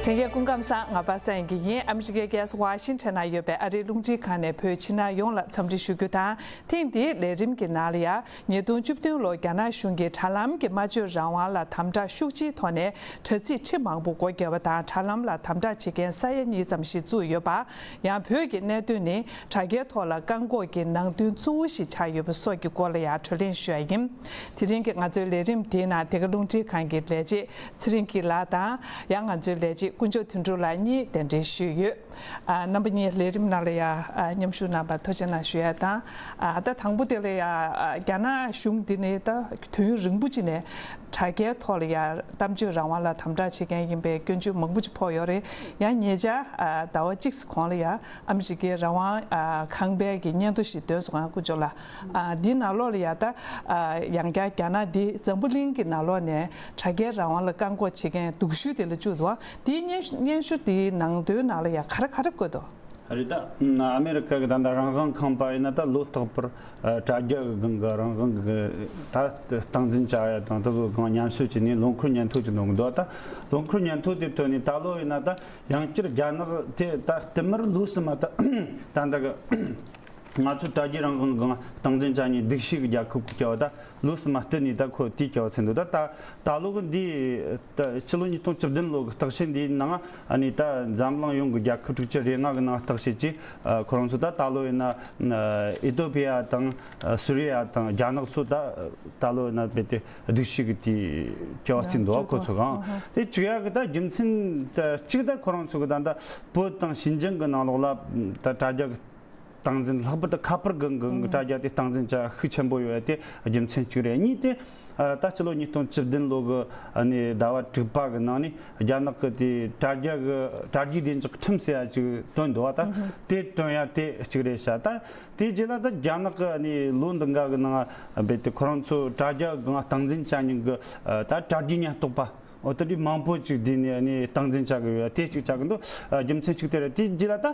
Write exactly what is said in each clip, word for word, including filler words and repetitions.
ལྷན་རྒྱས་སྐུ་ཁམས་བཟང་། ང་པ་སངས་ཡིན་གྱི་ཡིན། ཨ་མི་རི་ཀའི་རྒྱལ་ས་ཝ་ཤིང་ཊོན་ན་ཡོད་པའི་ཨ་རིའི་རླུང་འཕྲིན་ཁང་ནས་བོད་ཕྱི་ནང་ཡོངས་ལ་འཚམས་འདྲི་ཞུ་རྒྱུ་དང་། ཐེངས་འདིའི་ལས་རིམ་གྱི་ནང་ལ་ཡང་ཉིས་སྟོང་བཅུ་བདུན་ལོར་རྒྱ་ནག་གཞུང་གིས་དྲ་ལམ་གྱི་སྨྲ་བརྗོད་རང་དབང་ལ་དམ་དྲག་ཤུགས་ཆེའི་ཐོག་ནས་དྲ་ཚིགས་ཁྲི་མང་པོ་སྒོ་བརྒྱབ་པ་དང་། དྲ་ལམ་ལ་དམ་དྲག་བྱེད་མཁན་ས་ཡ་གཉིས་ཙམ་ཞིག་བཙུགས་ཡོད་པ། ཡང་བོད་ཀྱི་གནད་དོན་ནི་དྲ་རྒྱའི་ཐོག་ལ་བཀག་འགོག་གི་ནང་དོན་གཙོ་བོ་ཞིག་ཆགས་ཡོད་པ་སོགས་ཀྱི་སྐོར་ལ་ཡང་གྲོས་གླེང་ཞུ་ཡ་ཡིན། དེ་རིང་གི་ང་ཚོའི་ལས་རིམ་དེའི་ནང་དེ་ག་རླུང་འཕྲིན་ཁང་གི་ལས་བྱེད་ཚེ་རིང་སྐྱིད་ལགས་དང་། ཡང་ང་ཚོའི་ལས་བྱེད་དཀོན་མཆོག་དོན་གྲུབ་ལགས་གཉིས་གདན་འདྲེན་ཞུས་ཡོད། ཨ། རྣམ་པ་གཉིས་ལས་རིམ་ནང་ལ་ཡང་ཨ་མཉམ་ཞུགས་གནང་བར་ཐུགས་རྗེ་གནང་ཞུ་ཡ་དང་། ཨ། ད་དང་པོ་དེ་ལ་ཡང་ཨ་རྒྱ་ནག་གཞུང་འདི་ནི་ད་དུས་ཡུན་རིང་པོ་ཅིག་ནས་དྲ་རྒྱའི་ཐོག་ལ་ཡང་གཏམ་བརྗོད་རང་དབང་ལ་དམ་དྲག་བྱེད་མཁན་ཡིན་པའི་སྐྱོན་བརྗོད་མང་པོ་ཅིག་ཕོག་ཡོད་རེད། ཡང་ཉེ་ཆར་ཨ་ཟླ་བ་གཅིག་ཙམ་གོང་ལ་ཡང་ཨ་མི་རི་ཀའི་རང་དབང་ཨ་ཁང་པའི་གི་སྙན་ཐོ་ཞིག་བཏོན་སོང་། ཨ་དཀོན་མཆོག་ལགས། ཨ་འདི་ནང་ལོགས་ལ་ཡང་ད་ཨ་ཡང་བསྐྱར་རྒྱ་ནག་འདི་འཛམ་བུ་གླིང་གི་ནང་ལོགས་ནས་དྲ་རྒྱའི་རང་དབང་ལ་བཀག་འགོག་བྱེད་མཁན་སྡུག་ཤོས་དེ་ལ་བཅུག་འདུག། དེའི་སྙན་སྙན་ཞུ་དེའི་ནང་དོན་ནང་ལ་ཡང་ག་རེ་ག་རེ་བཀོད་འདུག། རེད། ད་ཨ་མེ་རི་ཀ་གི་ད་ལྟ་རང་དབང་ཁང་པ་ཡིན་ན་ད་ལོ་རྟག་པར་ཨ་དྲ་རྒྱ་གི་སྒང་གི་རང་དབང་གི་ད་སྟངས་འཛིན་བྱ་ཡ་དང་དེ་ཚོ་སྒང་མཉམ་ཞུགས་བྱས་ནས་ལོ་འཁོར་སྙན་ཐོ་ཅིག་འདོན་གི་འདུག། ད་ལོ་འཁོར་སྙན་ཐོ་དེ་ཐོན་ནས་ད་ལོ་ཡིན་ན་ད་ཡང་བསྐྱར་རྒྱ་ནག་དེ་ད་བསྟུད་མར་ལོ་གསུམ་མ་ད་ད་ལྟ་གི་ང་ཚོ་དྲ་རྒྱའི་རང་དབང་གི་སྟངས་འཛིན་བྱ་ཉེས་སྡུག་ཤོས་ཀྱི་རྒྱལ་ཁབ་ཀྱི་བྱ་བ་ད་ལོ་གསུམ་མ་བསྟུད་ནས་ད་ཁོ་དེའི་བྱ་བ་ཚུད་འདུག། ད་ད་ད་ལོ་གི་འདི་ད་ཕྱི་ལོ་ཉིས་སྟོང་བཅུ་བདུན་ལོ་གི་བརྟག་དཔྱད་འདིའི་ནང་ཨ་ནི་ད་འཛམ་གླིང་ཡོངས་ཀྱི་རྒྱལ་ཁབ་དྲུག་ཅུ་རེ་ལྔ་གི་ནང་བརྟག་དཔྱད་ཀྱིས་ཁོ་རང་ཚོ་ད་ད་ལོ་ཡིན་ན་ཨི་ཏོ་པི་ཡ་དང་སུ་རི་ཡ་དང་རྒྱ་ནག་ཚོ་ད་ད་ལོ་ཡིན་ན་རྦད་དེ་སྡུག་ཤོས་ཀྱི་དེའི་བྱ་བ་ཚུད་འདུག། ཁོ་ཚོ་གང་དེ་བྱེད་ཡག་གི་ད་རྒྱུ་མཚན་ད་གཅིག་ད་ཁོ་རང་ཚོ་གི་ད་ད་བོད་དང་ཞིན་ཅང་གི་ནང་ལོགས་ལ་ད་དྲ་རྒྱ་གི་སྟངས་འཛིན་ལྷག་པར་དུ་ཁ་པར་གི་གི་དྲ་རྒྱ་དེ་སྟངས་འཛིན་བྱ་ཤུགས་ཆེན་པོ་ཡོད་དེ་རྒྱུ་མཚན་གཅིག་རེད། གཉིས་དེ་ད་ཕྱི་ལོ་ཉིས་སྟོང་བཅུ་བདུན་ལོ་གི་ནས་ཟླ་བ་དྲུག་པ་གི་ནང་ནས་རྒྱ་ནག་གི་དེ་དྲ་རྒྱ་གི་དྲ་རྒྱའི་བདེ་འཇགས་ཁྲིམས་ཟེར་ཡ་ཅིག་བཏོན་འདུག་བ། ད་དེ་བཏོན་ཡ་དེ་གཅིག་རེད་ཤག། ད་དེ་རྗེས་ལ་ད་རྒྱ་ནག་གི་ནས་ལོ་འདི་འགའ་གི་ནང་རྦད་དེ་ཁོ་རང་ཚོ་དྲ་རྒྱ་གི་སྟངས་འཛིན་བྱ་མྱོང་གི་ད་དྲ་རྒྱའི་ཉེན་རྟོག་པ། འོ་དེ་འདྲའི་མང་པོ་ཅིག་བསྡུས་ནས་ནི་སྟངས་འཛིན་བྱ་དགོས་ཡོད་དེ་གཅིག་བྱ་གི་འདུག། རྒྱུ་མཚན་གཅིག་དེ་རེད། དེའི་རྗེས་ལ་ད་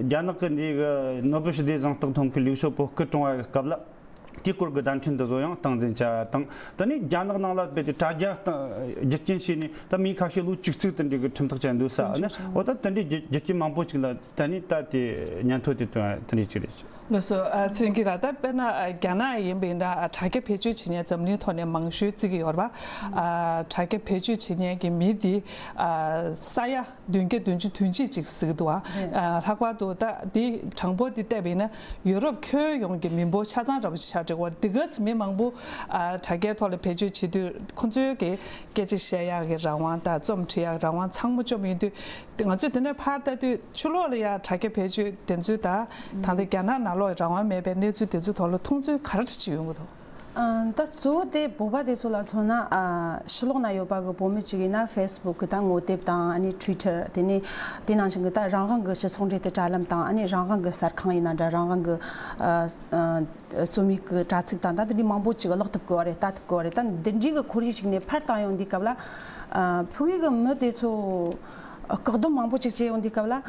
རྒྱ་ནག་གི་འདི་གི་ནོ་བེལ་ཞི་བདེ་གཟེངས་རྟགས་ཐོབ་མཁན་ལིའུ་ཞའོ་པོ་སྐུ་གྲོངས་པའི་སྐབས་ལ་དེའི་སྐོར་གྱི་བརྡ་འཕྲིན་དེ་ཚོ་ཡང་སྟངས་འཛིན་བྱ་དང་། དེ་ནས་རྒྱ་ནག་ནང་ལ་རྦད་དེ་དྲ་རྒྱ་རྒྱུ་རྐྱེན་བྱས་ནས་ད་མི་ཁ་ཤས་ལོ་བཅུ་གཅིག་དེ་འདྲའི་གི་ཁྲིམས་ཐག་བཅད་འདུག་ཟེར་ནས། འོ་ད་དེ་འདྲའི་རྒྱུ་རྒྱུ་རྐྱེན་མང་པོ་ཅིག་ལ་ད་ནི་ད་དེ་སྙན་ཐོ་དེ་བཏོན་དེ་འདྲའི་ཅིག་རེད། ལགས་སོ། ཨ་ཚེ་རིང་སྐྱིད་ལགས། ད་དཔེར་ན་ཨ་རྒྱ་ནག་ཡིན་པ་ཡིན་ན་ཨ་དྲ་རྒྱ་བེད་སྤྱོད་བྱེད་མཁན་འཛམ་གླིང་ཐོག་ནས་མང་ཤོས་བརྩི་གི་ཡོད་རེད་པ། ཨ་དྲ་རྒྱ་བེད་སྤྱོད་བྱེད་མཁན་གྱི་མི་འདི་ཨ་ས་ཡ་བདུན་བརྒྱ་བདུན་ཅུ་དོན་གཅིག་ཅིག་ཟེར་གི་འདུག་ཨ། ཨ་ལྷག་པར་དུ་ད་འདི་གྲངས་འབོར་འདི་བལྟས་པ་ཡིན་ན་ཡུ་རོབ་ཁྱོན་ཡོངས་ཀྱི་མི་འབོར་ཆ་ཚང་འདྲ་པོ་ཞིག་ཆགས་འགྲོ་གི་ཡོད་རེད། འདི་ག་ཚོད་མི་མང་པོ་ཨ་དྲ་རྒྱའི་ཐོག་ལ་བེད་སྤྱོད་བྱེད་དུས་ཁོ་ཚོའི་གི་སྐད་ཆ་བཤད་ཡག་གི་རང་དབང་དང་རྩོམ་འབྲི་ཡག་རང་དབང་ཚང་མ་བཅོམ་ཡོང་དུས། ང་ཚོས་དེ་ནས་ཕར་ལྟ་དུས་ཕྱི་ལོགས་ལ་ཡང་དྲ་རྒྱ་བེད་སྤྱོད་དེ་ཚོའི་ད་ད་ལྟ་རྒྱ་ནག་ནང་ལོགས་རང་དབང་མེད་པའི་གནས་ཚུལ་དེ་ཚོའི་ཐོག་ལ་མཐོང་ཚུལ་ག་རེ་ཅིག་ཡོང་གི་འདུག། ཨ་ད་གཙོ་བོ་དེ་བོད་པ་དེ་ཚོ་ལ་མཚོན་ན་ཨ་ཕྱི་ལོགས་ན་ཡོད་པ་གི་བོད་མི་ཅིག་ཡིན་ན་ཧྥེ་སི་བུག་གི་ད་ངོ་དེབ་དང་ཨ་ནི་ཊུའི་ཊར་དེ་ནས་དེ་ནང་བཞིན་གི་ད་རང་དབང་གི་སྤྱི་ཚོགས་འབྲེལ་མཐུད་དྲ་ལམ་དང་ཨ་ནི་རང་དབང་གི་གསར་ཁང་ཡིན་ན་འདྲ་རང་དབང་གི་ཨ་ཨ་རྩོམ་ཡིག་གི་དྲ་ཚིགས་དང་ད་དེ་འདྲའི་མང་པོ་ཅིག་ཀློག་ཐུབ་གི་བ་རེད། ལྟ་ཐུབ་གི་བ་རེད། ད་འདི་འདྲའི་གི་ཁོར་ཡུག་ཅིག་ནས་ཕར་བཏང་ཡོང་དུས་སྐབས་ལ་ཨ་ཕ་གི་གི་མི་དེ་ཚོ་བཀག་སྡོམ་མང་པོ་ཅིག་བྱས་ཡོང་དུས་སྐབས་ལ།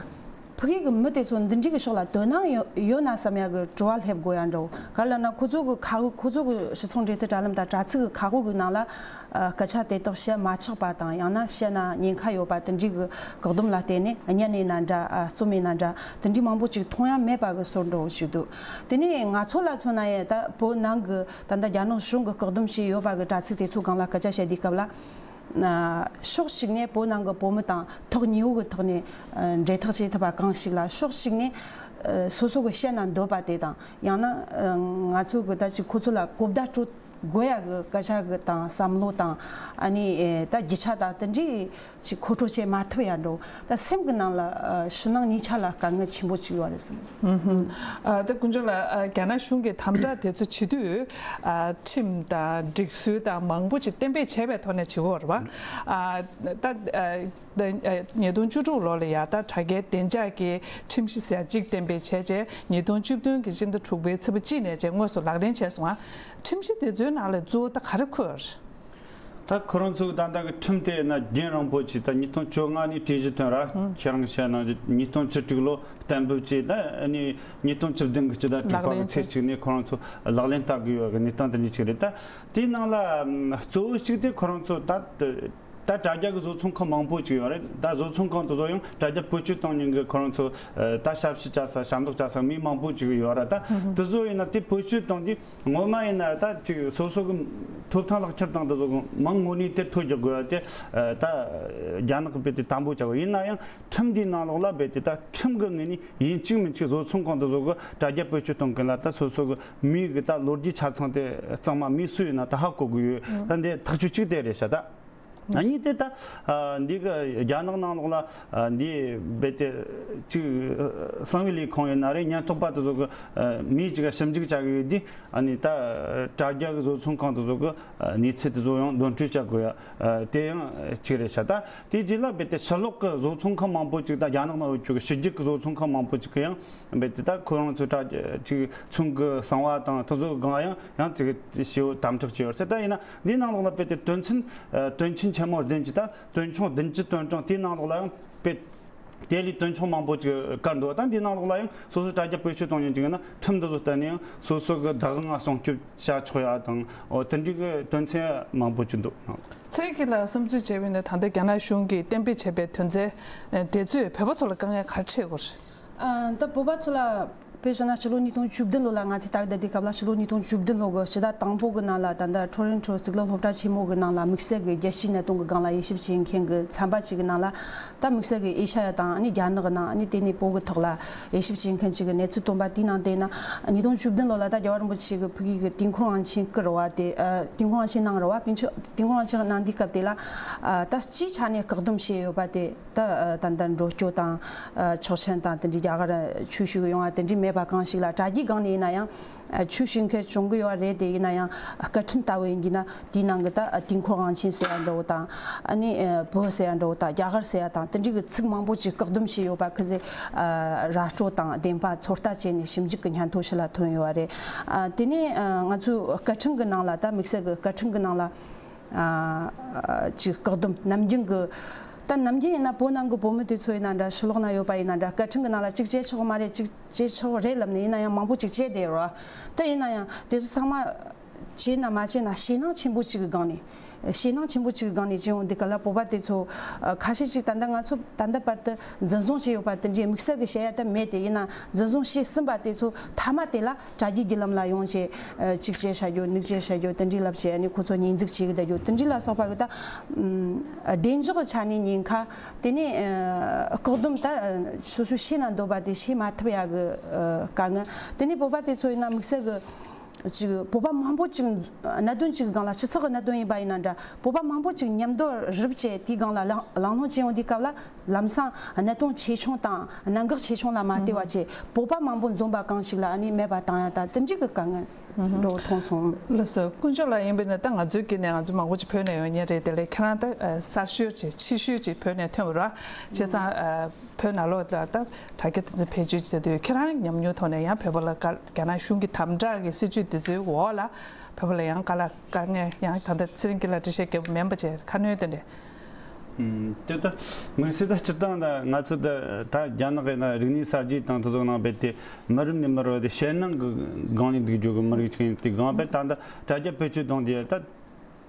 ཕ་གི་གི་མི་དེ་ཚོ་འདི་འདྲའི་གི་ཕྱོགས་ལ་དོ་སྣང་ཡོད་ཡོད་ན་བསམ་ཡ་གི་དྲི་བ་སླེབས་དགོས་ཡ་འདྲ་བོ། ག་རེ་ལབ་ན་ཁོ་ཚོ་གི་ཁ་དབུགས་ཁོ་ཚོ་གི་སྤྱི་ཚོགས་འབྲེལ་མཐུད་དྲ་ལམ་དང་དྲ་ཚིགས་གི་ཁ་དབུགས་གི་ནང་ལ་ཨ་སྐད་ཆ་དེ་དག་བཤད་མ་ཆོག་པ་དང་ཡང་ན་བཤད་ན་ཉེན་ཁ་ཡོད་པ་དེ་འདྲའི་གི་བཀག་སྡོམ་ལ་བརྟེན་ནས་བརྙན་ཡིན་ན་འདྲ་ཨ་རྩོམ་ཡིན་ན་འདྲ་དེ་འདྲའི་མང་པོ་ཅིག་མཐོང་ཡ་མེད་པ་གི་བཟོ་འདྲ་བོ་ཞིག་འདུག། དེ་ནས་ང་ཚོ་ལ་མཚོན་ན་ཡང་ད་བོད་ནང་གི་ད་ལྟ་རྒྱ་ནག་གཞུང་གི་བཀག་སྡོམ་བྱས་ཡོད་པ་གི་དྲ་ཚིགས་དེ་ཚོ་སྒང་ལ་སྐད་ཆ་བཤད་དུས་སྐབས་ལ། ཕྱོགས་གཅིག་ནས་བོད་ནང་གི་བོད་མི་དང་ཐོག་ཉེ་བོ་གི་ཐོག་ནས་འབྲེལ་ཐག་བྱེད་ཐུབ་པ་གང་ཞིག་ལ་ཕྱོགས་གཅིག་ནས་སོ་སོ་གི་བཤད་ན་འདོད་པ་དེ་དང་ཡང་ན་ང་ཚོ་གི་ད་ཅིག་ཁོ་ཚོ་ལ་གོ་བརྡ་སྤྲོད་དགོས་ཡ་གི་སྐད་ཆ་གི་དང་བསམ་བློ་དང་ཨ་ནི་ད་རྒྱུ་ཆ་དང་དེ་འདྲའི་ཅིག་མཁོ་སྤྲོད་བྱེད་མ་ཐུབ་ཡ་འགྲོ། ད་སེམས་གི་ནང་ལ་ཕྱི་ནང་གཉིས་ཆ་ལ་དཀའ་ངལ་ཆེན་པོ་ཅིག་ཡོད་རེད་བསམ། ཨ་ད་དཀོན་མཆོག་ལགས། ཨ་རྒྱ་ནག་གཞུང་གིས་དམ་དྲག་དེ་ཚོ་བྱེད་དུས་ཨ་ཁྲིམས་དང་སྒྲིག་སྲོལ་དང་མང་པོ་ཅིག་གཏན་འབེབས་བྱས་པའི་ཐོག་ནས་བྱེད་དགོས་རེད་པ། ཨ་ད་ཨ་ད་ཉིས་སྟོང་བཅུ་དྲུག་ལོ་ལ་ཡ་ད་དྲ་རྒྱའི་བདེ་འཇགས་ཀྱི་ཁྲིམས་གཞི་ཟེར་གཅིག་གཏན་འབེབས་བྱས་རྗེས་ཉིས་སྟོང་བཅུ་བདུན་གྱི་སྤྱི་ཟླ་དྲུག་པའི་ཚེས་པ་གཅིག་ནས་བྱས་དངོས་སུ་ལག་ལེན་བྱས་སོང་ང་། ཁྲིམས་གཞི་དེ་ཚོའི་ནང་ལ་གཙོ་བོ་ད་ག་རེ་འཁོད་ཡོད་རེད། ད་ཁོ་རང་ཚོ་ད་ལྟ་གི་ཁྲིམས་དེ་ན་རྒྱུན་རིང་པོ་ཅིག་ད་ཉིས་སྟོང་བཅོ་ལྔ་ནས་གྲོས་གཞི་ཐོན་ར། ཁྱེད་རང་བཤད་ནང་བཞིན་ཉིས་སྟོང་བཅུ་དྲུག་ལོ་གཏན་འབེབས་བྱས། ད་ནི་ཉིས་སྟོང་བཅུ་བདུན་གི་སྤྱི་ཟླ་དྲུག་པ་གི་ཚེས་གཅིག་ནས་ཁོ་རང་ཚོ་ལག་ལེན་བསྟར་གི་ཡོད་གི་གནས་སྟངས་དེ་འདྲ་ཅིག་རེད། ད་དེའི་ནང་ལ་གཙོ་བོ་གཅིག་དེ་ཁོ་རང་ཚོ་ད་ ད་དྲ་རྒྱ་གི་བཟོ་ཚོང་ཁང་མང་པོ་ཅིག་ཡོད་རེད། ད་བཟོ་ཚོང་ཁང་དེ་ཚོ་ཡང་དྲ་རྒྱ་བེད་སྤྱོད་གཏོང་མཁན་གྱི་ཁོ་རང་ཚོ་ད་ཞབས་ཕྱི་བྱ་ས་ཞབས་འདེགས་བྱ་ས་མི་མང་པོ་ཅིག་ཡོད་རེད། ད་དེ་ཚོ་ཡིན་ན་དེ་བེད་སྤྱོད་གཏོང་དུས་ངོ་མ་ཡིན་ན་ད་ཅིག་སོ་སོ་གི་ཐོབ་ཐང་ལག་ཁྱེར་དང་དེ་ཚོ་གི་མང་ངོ་ནས་དེ་ཐོ་རྒྱག་དགོས་ཡ་དེ་ད་རྒྱ་ནག་གི་རྦད་དེ་དམ་པོ་བྱ་དགོས། ཡིན་ན་ཡང་ཁྲིམས་འདིའི་ནང་ལོགས་ལ་རྦད་དེ་ད་ཁྲིམས་གི་ངོས་ནས་ཡིན་གཅིག་མིན་གཅིག་བཟོ་ཚོང་ཁང་དེ་ཚོ་གི་དྲ་རྒྱ་བེད་སྤྱོད་གཏོང་མཁན་ལ་ད་སོ་སོ་གི་མིའི་གི་ད་ལོ་རྒྱུས་ཆ་ཚང་དེ་གཙང་མ་མི་སུ་ཡིན་ན་ད་ཧ་གོ་གི་ཡོད། ད་འདི་ཐག་གཅོད་གཅིག་དེ་རེད་ཤག་ད་ཨ་ནི་དེ་ད་ཨ་འདི་གི་རྒྱ་ནག་ནང་ལོགས་ལ་ཨ་འདི་རྦད་དེ་ཅིག་གསང་བའི་ལས་ཁུངས་ཡིན་ན་རེད། ཉེན་རྟོག་པ་དེ་ཚོ་གི་ཨ་མི་ཅིག་ག་ཞིབ་འཇུག་བྱ་གི་ཡོད་དུས་ཨ་ནི་ད་དྲ་རྒྱ་གི་བཟོ་ཚོང་ཁང་དེ་ཚོ་གི་ཨ་གནས་ཚུལ་དེ་ཚོ་ཡང་འདོན་སྤྲོད་བྱ་དགོས་ཡ་ཨ་དེ་ཡང་གཅིག་རེད་ཤག་ད་དེ་རྗེས་ལ་རྦད་དེ་ཕྱི་ལོགས་གི་བཟོ་ཚོང་ཁང་མང་པོ་ཅིག་ད་རྒྱ་ནག་ནང་ཡོད་རྒྱུ་གི་ཕྱི་རྒྱལ་གི་བཟོ་ཚོང་ཁང་མང་པོ་ཅིག་གི་ཡང་རྦད་དེ་ད་ཁོ་རང་ཚོའི་དྲ་ཅིག་ཚོང་གི་གསང་བ་དང་དེ་ཚོ་སྒང་ཡང་ཡང་ཅིག་ཞེ་པོ་དམ་དྲག་བྱས་ཡོད་ཟེར། ད་ཡིན་ན་འདིའི་ནང་ལོགས་ལ་རྦད་དེ་དོན་ཚན་དོན་ཆེན་ཆེན་མོ་བདུན་ཅིག་ད་དོན་ཆུང་བདུན་ཅུ་དོན་གྲངས་དེའི་ནང་ལོགས་ལ་ཡང་རྦད་དེ་ལས་དོན་ཆུང་མང་པོ་ཅིག་བཀར་འདུག་ད་འདིའི་ནང་ལོགས་ལ་ཡང་སོ་སོའི་དྲ་རྒྱ་བེད་སྤྱོད་གཏོང་མཁན་ཅིག་ཡིན་ན་ཁྲིམས་འདི་ཚོ་བརྟེན་ནས་ཡང་སོ་སོ་གི་བདག་དབང་སྲུང་སྐྱོབ་བྱ་ཆོག་ཡ་དང་འོ་དེ་འདྲའི་གི་དོན་ཚན་མང་པོ་ཅིག་འདུག་ཚེ་རིང་གིས་ལ་བསམ་ཚུལ་བྱས་པ་ཡིན་ན་ད་ལྟ་རྒྱ་ནག་གཞུང་གིས་གཏན་འབེབས་བྱས་པའི་དོན་ཚན་དེ་ཚོས་བོད་པ་ཚོ་ལ་དཀའ་ངལ་ག་རེ་འཕྲད་ཡོད་རེད། ཨ། ད་བོད་པ་ཚོ་ལ་དཔེ་བཞག་ན་ཕྱི་ལོ་ཉིས་སྟོང་བཅུ་བདུན་ལོ་ལ་ང་ཚོས་ལྟ་གི་བསྡད་དུས་སྐབས་ལ་ཕྱི་ལོ་ཉིས་སྟོང་བཅུ་བདུན་ལོ་གི་ཕྱི་ཟླ་དང་པོ་གི་ནང་ལ་ད་ལྟ་ཊོ་རོན་ཊོ་གཙུག་ལག་སློབ་གྲྭ་ཆེན་མོ་གི་ནང་ལ་དམིགས་བསལ་གྱི་རྒྱལ་སྤྱིའི་གནད་དོན་གི་སྒང་ལ་དབྱེ་ཞིབ་བྱེད་མཁན་གྱི་ཚན་པ་ཅིག་གི་ནང་ལ་ད་དམིགས་བསལ་གྱི་ཨེ་ཤ་ཡ་དང་ཨ་ནི་རྒྱ་ནག་གི་ནང་ཨ་ནི་དེ་ནས་བོད་གི་ཐོག་ལ་དབྱེ་ཞིབ་བྱེད་མཁན་ཅིག་གི་གནས་ཚུལ་བཏོན་པ་དེའི་ནང་བལྟས་ན་ཉིས་སྟོང་བཅུ་བདུན་ལོ་ལ་ད་རྒྱལ་བ་རིན་པོ་ཆེ་གི་ཕ་གི་གི་དུས་འཁོར་དབང་ཆེན་བསྐུར་བ་དེ་ཨ་དུས་འཁོར་དབང་ཆེན་གནང་རེད་བ། དུས་འཁོར་དབང་ཆེན་གནང་དུས་སྐབས་དེ་ལ་ཨ་ད་སྤྱིའི་ཆ་ནས་བཀག་སྡོམ་བྱས་ཡོད་པ་དེ། ད་ད་ལྟ་འགྲོ་སྐྱོད་དང་ཆོག་མཆན་དང་དེ་འདྲའི་རྒྱ་གར་ཆོས་ཞུ་གི་ཡོང་བ་དེ་འདྲའི་མེད་པ་གང་ཞིག་ལ་དྲ་རྒྱའི་སྒང་ནས་ཡིན་ན་ཡང་ཆོས་ཞུ་མཁན་བྱུང་གི་ཡོད་རེད། དེ་ཡིན་ན་ཡང་སྐད་འཕྲིན་ལྟ་བུ་ཡིན་གྱི་ན་དེའི་ནང་གི་ད་དུས་འཁོར་དབང་ཆེན་ཟེར་ཡ་འདྲ་བོ་དང་ཨ་ནི་བོད་ཟེར་ཡ་འདྲ་བོ་དང་རྒྱ་གར་ཟེར་ཡ་དང་དེ་འདྲའི་གི་ཚིག་མང་པོ་ཅིག་བཀག་སྡོམ་བྱས་ཡོད་པ་ཁི་ཟེར་ར་སྤྲོད་དང་བདེན་པ་ཚོད་ལྟ་བྱས་ནས་ཞིབ་འཇུག་གི་སྙན་ཐོ་ཞིག་ལ་ཐོན་ཡོད་རེད། དེ་ནས་ང་ཚོའི་སྐད་འཕྲིན་གི་ནང་ལ་ད་དམིགས་བསལ་གི་སྐད་འཕྲིན་གི་ནང་ལ། ཨ་ཅིག་བཀག་སྡོམ་ནམ་རྒྱུན་གི། ད་ནམ་རྒྱུན་ཡིན་ན་བོད་ནང་གི་བོད་མི་དེ་ཚོ་ཡིན་ན་འདྲ། ཕྱི་ལོགས་ན་ཡོད་པ་ཡིན་ན་འདྲ། སྐད་འཕྲིན་གི་ནང་ལ་ཅིག་བྱེད་ཆོག་མ་རེད། ཅིག་བྱེད་ཆོག་རེད་ལབ་ནས་ཡིན་ན་ཡང་མང་པོ་ཅིག་བྱས་བསྡད་ཡོད་རེད། ད་ཡིན་ན་ཡང་དེ་ཚོ་ཚང་མ་བྱས་ན་མ་བྱས་ན་ཞེད་སྣང་ཆེན་པོ་ཅིག་གི་སྒང་ནས། ཞེད་སྣང་ཆེན་པོ་ཅིག་གི་སྒང་ནས་བྱས་ཡོང་དུས་ག་ལ་བོད་པ་དེ་ཚོ་ཁ་ཤས་ཅིག་ད་ལྟ་ང་ཚོ་ད་ལྟ་བར་དུ་འཛིན་བཟུང་བྱས་ཡོད་པ་དེ་འདྲའི་དམིགས་བསལ་གི་བཤད་ཡ་ད་མེད་དེ། ཡིན་ན་འཛིན་བཟུང་བྱས་ཟིན་པ་དེ་ཚོ་མཐའ་མ་དེ་ལ། དྲ་རྒྱའི་བརྒྱུད་ལམ་ལ་ཡོང་བྱས་ཨ་གཅིག་བྱས་བྱ་རྒྱུ་གཉིས་བྱས་བྱ་རྒྱུ་དེ་འདྲའི་ལབ་བྱས་ཨ་ནི་ཁོ་ཚོ་ཉེས་འཛུགས་བྱེད་ཀྱི་བསྡད་རྒྱུ་དེ་འདྲའི་ལ་སོགས་པ་གི་ད་ཨམ་བདེ་འཇགས་ཀྱི་ཆ་ནས་ཉེན་ཁ། དེ་ནས་ཨ་བཀག་སྡོམ་ད་ཨ་སོ་སོས་བྱེད་ན་འདོད་པ་དེ་བྱེད་མ་ཐུབ་ཡ་གི་ཨ་དཀའ་ངལ། དེ་ནས་བོད་པ་དེ་ཚོ་ཡིན་ན་དམིགས་བསལ་གི་ཅིག་བོད་པ་མང་པོ་ཅིག་གནད་དོན་ཅིག་གི་སྒང་ལ་སྤྱི་ཚོགས་ཀྱི་གནད་དོན་ཡིན་པ་ཡིན་ན་འདྲ། བོད་པ་མང་པོ་ཅིག་མཉམ་དུ་རུབ་བྱས་དེའི་སྒང་ལ་གླེང་གླེང་སློང་བྱེད་ཡོང་དུས་སྐབས་ལ། ལམ་སང་གནད་དོན་ཆེ་ཆུང་དང་གནད་འགག་ཆེ་ཆུང་ལ་མ་ལྟོས་པ་བྱས། བོད་པ་མང་པོ་འཛོམས་པ་གང་ཞིག་ལ་ཨ་ནི་མེད་པ་བཏང་ཡ་དང་དེ་འདྲའི་གི་དཀའ་ངལ་འགྲོ་མཐོང་སོང་། ལགས་སོ། དཀོན་མཆོག་ལགས། ཡིན་པས་ན་ད་ང་ཚོའི་དཀྱིལ་ནས་ང་ཚོ་མང་པོ་ཅིག་བོད་ནས་ཡོང་མཁན་རེད། དེ་ལས་ཁྱེད་རང་ད་གསར་ཤོས་ཅིག་ཕྱི་ཤོས་ཅིག་བོད་ནས་ཐོན་པ་རེད། བྱས་ཙང་བོད་ནང་ལོགས་ལ་ད་དྲ་རྒྱ་དེ་ཚོ་བེད་སྤྱོད་བྱེད་དུས་ཁྱེད་རང་ཉམས་མྱོང་ཐོག་ནས་ཡང་བོད་པ་ལ་དཀའ། རྒྱ་ནག་གཞུང་གི་དམ་དྲག་གི་སྲིད་བྱུས་དེ་ཚོའི་འོག་ལ་བོད་པ་ལ་ཡང་དཀའ་ལས་དཀའ་ངལ་ཡང་ད་ལྟ་ཚེ་རིང་སྐྱིད་ལ་འགྲེལ་བཤད་རྒྱབ་མིན་པ་བྱས་ཁ་སྣོན་དེ་འདྲས། ཨུམ། དེ་ལྟ་མི་སྲིད་ད་སྤྱིར་བཏང་ད་ང་ཚོ་ད་ད་རྒྱ་ནག་གི་ན་རིག་གནས་གསར་བརྗེ་དང་དེ་ཚོ་ནང་རྦད་དེ་མི་རབས་ནས་མི་རབས་དེ་ཞེད་སྣང་གི་སྒང་ནས་འདུག་རྒྱུ་གི་མི་རིགས་ཅིག་ཡིན་དུས་སྒང་རྦད་ད་ད་དྲ་རྒྱ་བེད་སྤྱོད་གཏོང་དུས་ད་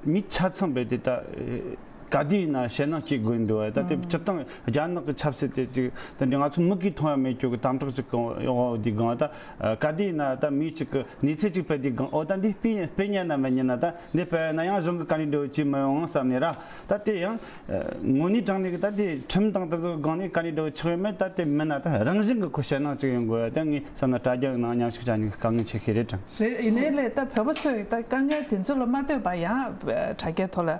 མི་ཆ་ཚང་རྦད་དེ་ད་ག་དུས་ཡིན་ན་ཞེད་སྣང་སྐྱེ་དགོས་འདུག་བ། ད་དེ་སྤྱིར་བཏང་རྒྱ་ནག་གི་ཆབ་སྲིད་དེ་ཅིག་དེ་འདྲ་ང་ཚོ་མིག་གིས་མཐོང་ཡ་མེད་རྒྱུ་གི་དམ་དྲག་ཅིག་གི་འོག་དུས་སྒང་ད་ག་དུས་ཡིན་ན་ད་མི་ཅིག་གི་ནུས་ཚད་ཅིག་སྤེལ་དུས་སྒང་ཨོ་ད་འདི་སྤེལ་སྤེལ་ཉན་ན་མི་ཉན་ན་ད། འདི་སྤེལ་ན་ཡང་གཞུང་གི་བཀའ་འདྲི་འདྲ་བོ་ཅིག་མི་ཡོང་བསམ་ནས་ར། ད་དེ་ཡང་དངོས་གནས་དྲང་གནས་ཀྱི་ད་དེ་ཁྲིམས་དང་དེ་ཚོ་སྒང་ནས་བཀའ་འདྲི་འདྲ་བོ་ཆགས་ཡོད་མེད་ད་དེ་མིན་ན་ད་རང་བཞིན་གྱི་ཁོ་ཞེད་སྣང་ཅིག་ཡོང་དགོས་ཡ། ད་ངས་བསམ་ན་དྲ་རྒྱ་ནང་མཉམ་ཞུགས་བྱ་ནི་དཀའ་ངལ་ཆེ་ཤོས་རེད་དྲན། རེད། ཡིན་ནའི་ལས་ད་བོད་པ་ཚོས་ད་དཀའ་ངལ་དེ་ཚོ་ལ་མ་ལྟོས་པར་ཡང་དྲ་རྒྱའི་ཐོག་ལ་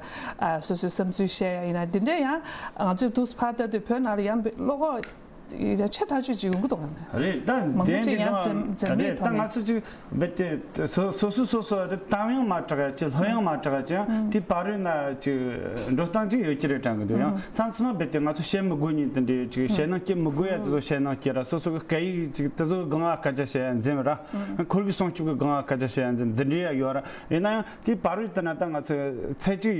སོ་སོའི་བསམ་ཚུལ་བཤད་ཡ་ཡིན་ན་འདི་འདྲས་ཡང་ང་ཚོས་འདུག་ཕར་ལྟ་དུས་བོད་ནང་ལ་ཡང་བློ་ཁོག་ཆེ་ཐག་ཆོད་ཅིག་ཡོང་གི་འདུག་ག་ནས། རེད། ད་མང་པོ་དེ་ཅིག་འདི་ཡང་ནང་འཛེམ་འཛེམ་རེད། མེད་ད་ཐོག་ནས། ང་ཚོ་ཅིག་རྦད་དེ་སོ་སོ་སོ་སོ་དེ་གཏམ་ཡང་མ་གྲགས་ཡ་ཅིག་ལྷོད་ཡང་མ་གྲགས་ཡ་ཅིག་ཡང་དེ་བར་རོལ་ན་ཅིག་འགྲོ་སྟངས་ཅིག་ཡོད་ཀྱི་རེད་དྲན་གི་འདུག་ཡང་མཚམས་མཚམས་རྦད་དེ་ང་ཚོ་བཤད་མི་དགོས་ཉིན་དེ་འདྲའི་ཅིག་བཤད་ན་སྐྱིད་མི་དགོས་ཡ་དེ་ཚོ་བཤད་ན་སྐྱིད་ར། སོ་སོ་གི་སྐད་ཡིག་ཅིག་དེ་ཚོ་གི་སྒང་ང་སྐད་ཆ་བཤད་ཡ་འཛེམ་ར། འཁོར་གི་སྲུང་སྐྱོབ་གི་སྒང་ང་སྐད་ཆ་བཤད་ཡ་འཛེམ་འདི་འདྲའི་ཡ་ཡོད་ར། ཡིན་ན་ཡང་དེ་བར་རོལ་དེ་ན་ད་ང་ཚོ་ཚད་ཅིག་